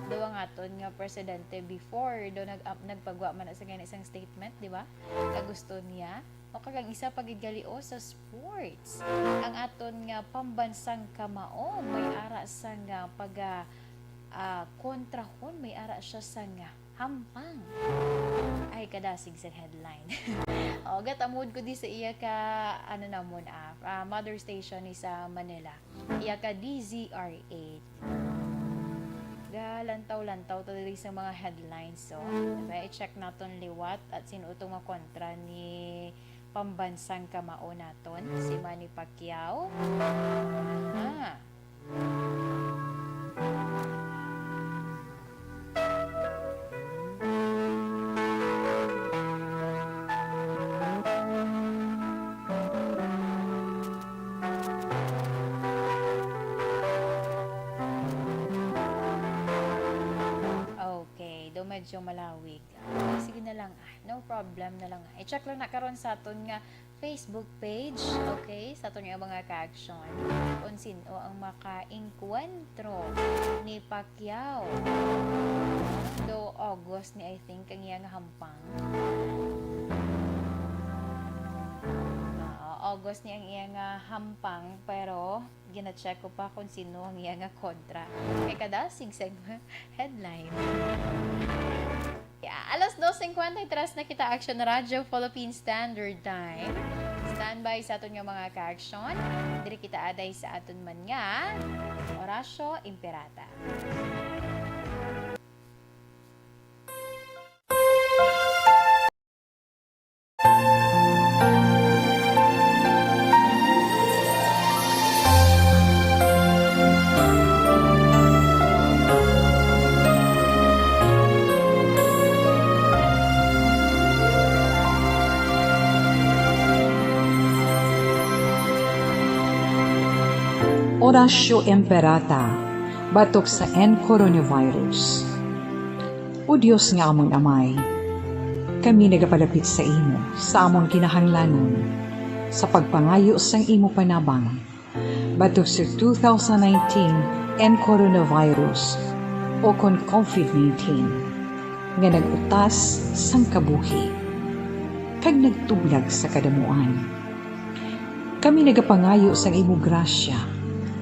Daw ang aton nga presidente before, daw nag-, ap-, nagpagwa man na sa gani isang statement, di ba? Nga gusto niya. O kag ang isa pa gid gali, oh, sa sports. Ang aton nga pambansang kamao, may ara sa nga pag, ah, ah, kontrahon, may ara siya sa nga hampang. Ay, kadasig sa headline. O, gatamod ko di sa iya ka, ano namon, ah, ah, mother station ni sa Manila. Iya ka D Z R eight. Galantaw-lantaw ta diri sa mga headlines, so, diba? I-check naton liwat at sino to nga kontra ni pambansang kamao naton, si Manny Pacquiao. Ah. Okay, do medyo malawig. Sige na lang, ah, no problem na lang. I-check lang na karon sa aton nga Facebook page, okay? Sa aton nga mga ka-action. Kung sino ang makaengkwentro ni Pacquiao. Do August ni, I think, ang iya nga hampang. Ah, August ni ang iya nga hampang, pero gina-check ko pa kung sino ang iya nga kontra. Kay kadasig sa headline. Yeah, alas dos cincuenta y tres na kita, Action Radyo Philippine Standard Time. Standby sa aton nga mga ka-action. Diri kita aday sa aton man nga Orasyo Imperata. Oratio Imperata batok sa N coronavirus. O Dios nga amon Amay, kami nagapalapit sa imo sa amon kinahanglanon sa pagpangayo sang imo panabang batok sa two thousand nineteen N coronavirus o kon COVID nineteen nga nag-utas sang kabuhi kag nagtublag sa kadamuan. Kami nagapangayo sang imo grasya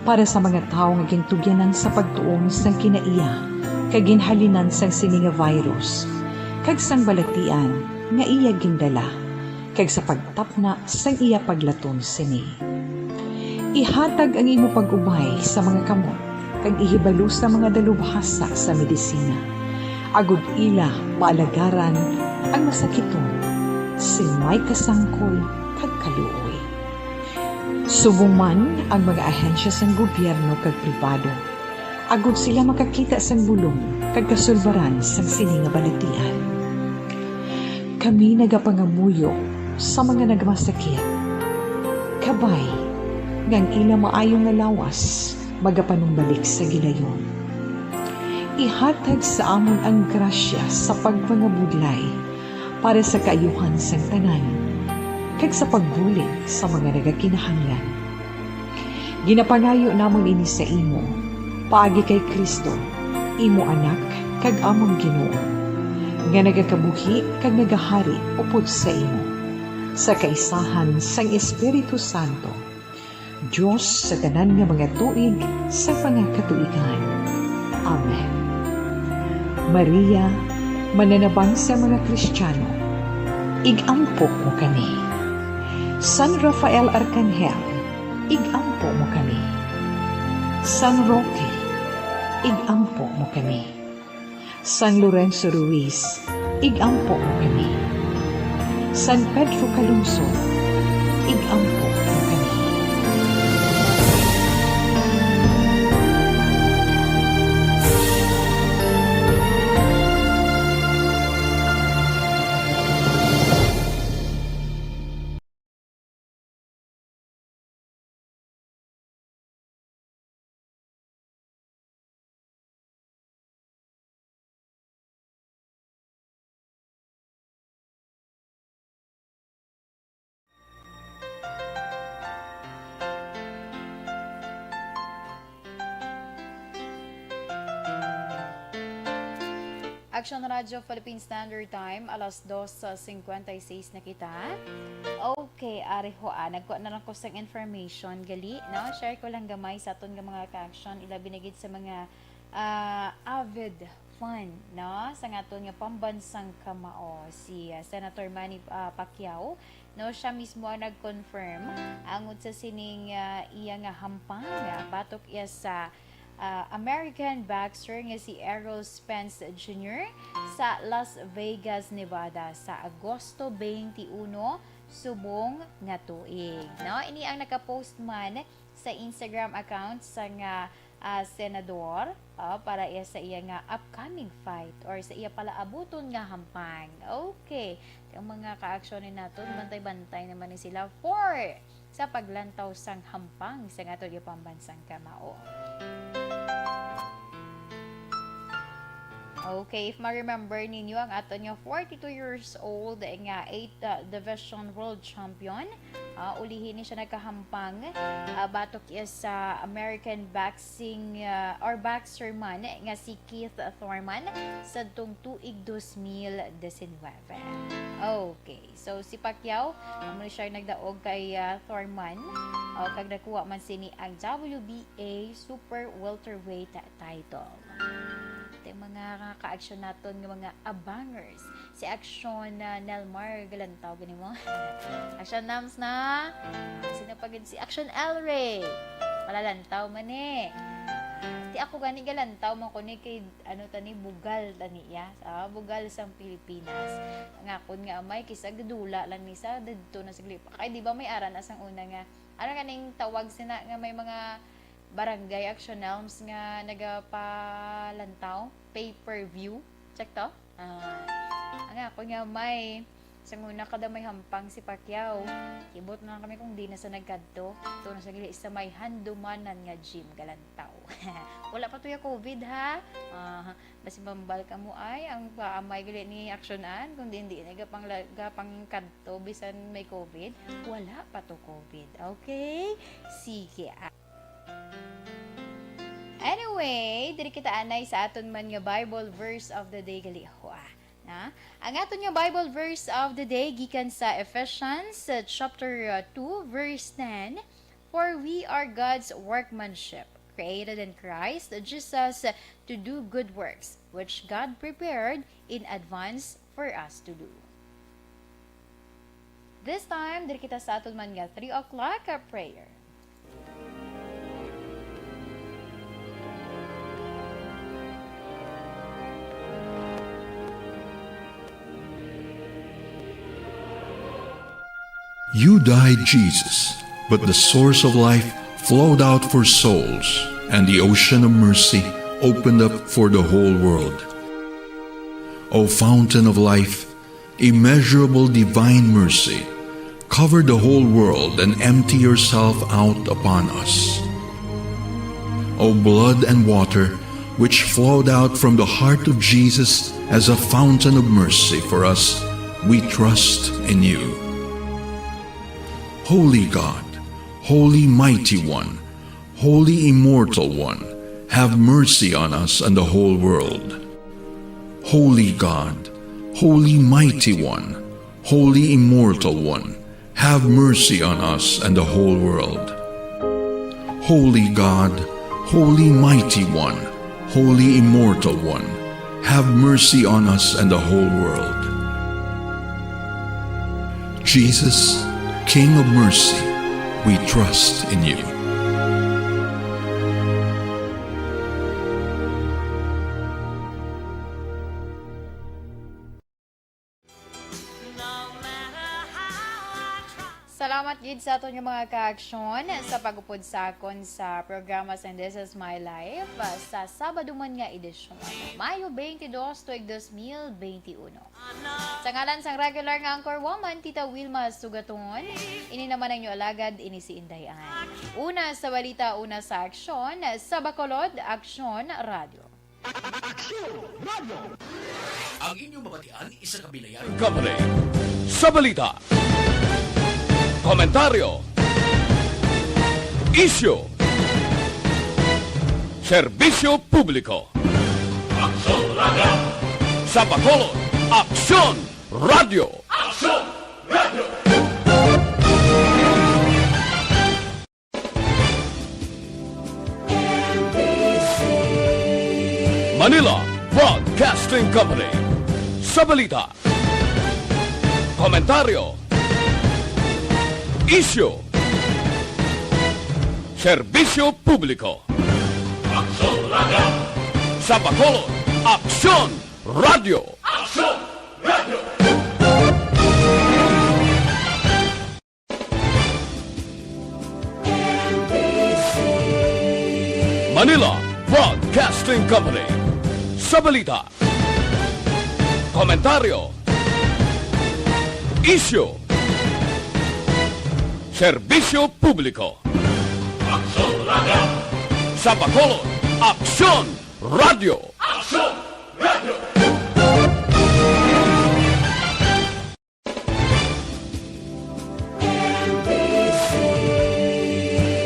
para sa mga tawo nga gintugyanan sa pagtuon sang kinaiya kag ginhalinan sang sini nga virus kag sang balatian nga iya gindala, kag sa pagtapna sang iya paglaton sini. Ihatag ang imo pag-ubay sa mga kamot kag ihibalo sa mga dalubhasa sa medisina, agod ila maalagaran ang masakiton sing may kasangkol kag kaluoy. Subong man ang mga ahensya sang gobyerno kag pribado, agod sila makakita sang bulong kag kasulbaran sang sini nga balatian. Kami nagapangamuyo sa mga nagmasakit, kabay nga ang ila maayo nga lawas magapanumbalik sa gilayon. Ihatag sa amon ang grasya sa pagpangabudlay para sa kaayuhan sang tanan, kag sa pagbulig sa mga nagakinahanglan. Ginapangayo namon ini sa imo, paagi kay Cristo, imo Anak kag amon Ginoo, nga nagakabuhi kag nagahari upod sa imo, sa kaisahan sang Espiritu Santo, Dios sa tanan nga mga tuig sa mga katuigan. Amen. Maria, mananabang sa mga Kristiyano, ig-ampo mo kami. San Rafael Arkanghel, ig-ampo mo kami. San Roque, ig-ampo mo kami. San Lorenzo Ruiz, ig-ampo mo kami. San Pedro Calungsod, ig-ampo mo kami. Action Radio Philippine Standard Time, alas dos sa cincuenta y seis na kita. Okay, ari ho, ah, nagkuha na lang ko sang information, gali, no? Share ko lang gamay sa aton nga mga ka-action, ilabi na gid sa mga, ah, avid fan, no? Sa aton nga pambansang kamao, si, ah, Senator Manny, ah, Pacquiao, no? Siya mismo ang nag-confirm angod sa sining, ah, iya nga hampang, ah, batok iya sa ah, American boxer nga si Errol Spence Junior sa Las Vegas, Nevada sa Agosto twenty-one subong nga tuig, no? Ini ang nakapost man sa Instagram account sa nga, ah, senador, ah, para iya sa iya nga upcoming fight or sa iya palaabuton nga hampang. Okay. Ang mga ka-action ni naton, bantay-bantay naman ni sila for sa paglantaw sang hampang sa aton pambansang kamao. Okay, if ma-remember ninyo ang aton nga forty-two years old nga eighth, uh, division world champion, ah, ulihi ni siya nagkahampang, ah, batok iya sa American boxing, ah, or boxer man nga si Keith Thurman sadtong tuig dos mil disinwebe. Okay. So, si Pacquiao, amo ni siya nagdaog kay, ah, Thurman, o, kag nakuha man sini ang W B A Super Welterweight title. Ito yung mga ka-action naton nga mga abangers. Si Action, ah, Nelmar Galantaw, gani mo? Action Nams na. Ah, sino pa gid? Si Action Elray. Malalantaw man eh. Ah, ti ako gani galantaw man ko ni kay ano tani, bugal tani iya. Ah, bugal sang Pilipinas. Ang akon nga amay, kisa gadula lang ni sa didto na sa Glipa. Kay di ba may ara na sang una nga, ano kaning tawag sina nga may mga barangay action elms nga nagapalantaw? Pay-per-view? Check to? Ah, ang akon nga amay, Sa una, kada may hampang si Pacquiao, kibot na lang kami kung di na sa nagkadto. Ito na sa gali sa may handumanan nga gym, Galantaw. Wala pa to ya covid, ha? Ah, basi mambal ka mo ay, ang paamay gali ni aksyonan, kung di, hindi na gapang, gapang kadto, bisan may covid. Wala pa to covid, okay? Sige, ah. Anyway, diri kita anay sa aton man nga Bible verse of the day, gali ako, ah. Na? Ang aton nga Bible verse of the day gikan sa Ephesians, uh, chapter, uh, two, verse ten, "For we are God's workmanship, created in Christ Jesus, uh, to do good works, which God prepared in advance for us to do." This time, diri kita sa aton man nga three o'clock, uh, prayer. You died, Jesus, but the source of life flowed out for souls, and the ocean of mercy opened up for the whole world. O fountain of life, immeasurable divine mercy, cover the whole world and empty yourself out upon us. O blood and water, which flowed out from the heart of Jesus as a fountain of mercy for us, we trust in you. Holy God, Holy Mighty One, Holy Immortal One, have mercy on us and the whole world. Holy God, Holy Mighty One, Holy Immortal One, have mercy on us and the whole world. Holy God, Holy Mighty One, Holy Immortal One, have mercy on us and the whole world. Jesus, King of mercy, we trust in you. Salamat gid sa aton nga mga kaaksyon sa pag-upod sa akon sa programa sang This Is My Life, ah, sa Sabado man nga edisyon, Mayo twenty-two, tuig dos mil twenty-one. Sa ngalan sang regular nga anchor woman, Tita Wilma Sugaton, ini naman ang inyo alagad, ini si Inday Ann. Una sa balita, una sa aksyon, sa Bacolod, Aksyon Radio. Aksyon Radio. Ang inyong mabatian, isa ka bilayan. Company. Sa balita, komentaryo, isyu, serbisyo publiko. Aksyon Radio. Sa Bacolod, Aksyon Radio. Aksyon Radio. Manila Broadcasting Company. Sa balita, komentaryo, isyu, serbisyo publiko. Aksyon Radio. Sa Bacolod, Aksyon Radio. Aksyon Radio. Manila Broadcasting Company. Sa balita, komentaryo, isyu, serbisyo publiko. Aksyon Radio. Sa Bacolod, Aksyon Radio. Aksyon Radio.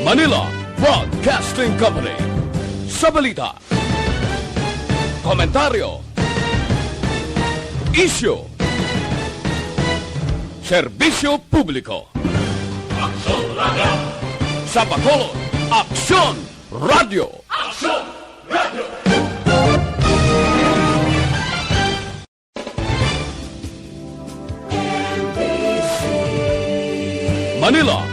Manila Broadcasting Company. Sa balita, komentaryo, isyu, serbisyo publiko. Aksyon Radio. Sa Bacolod, Aksyon Radio. Aksyon Radio. Manila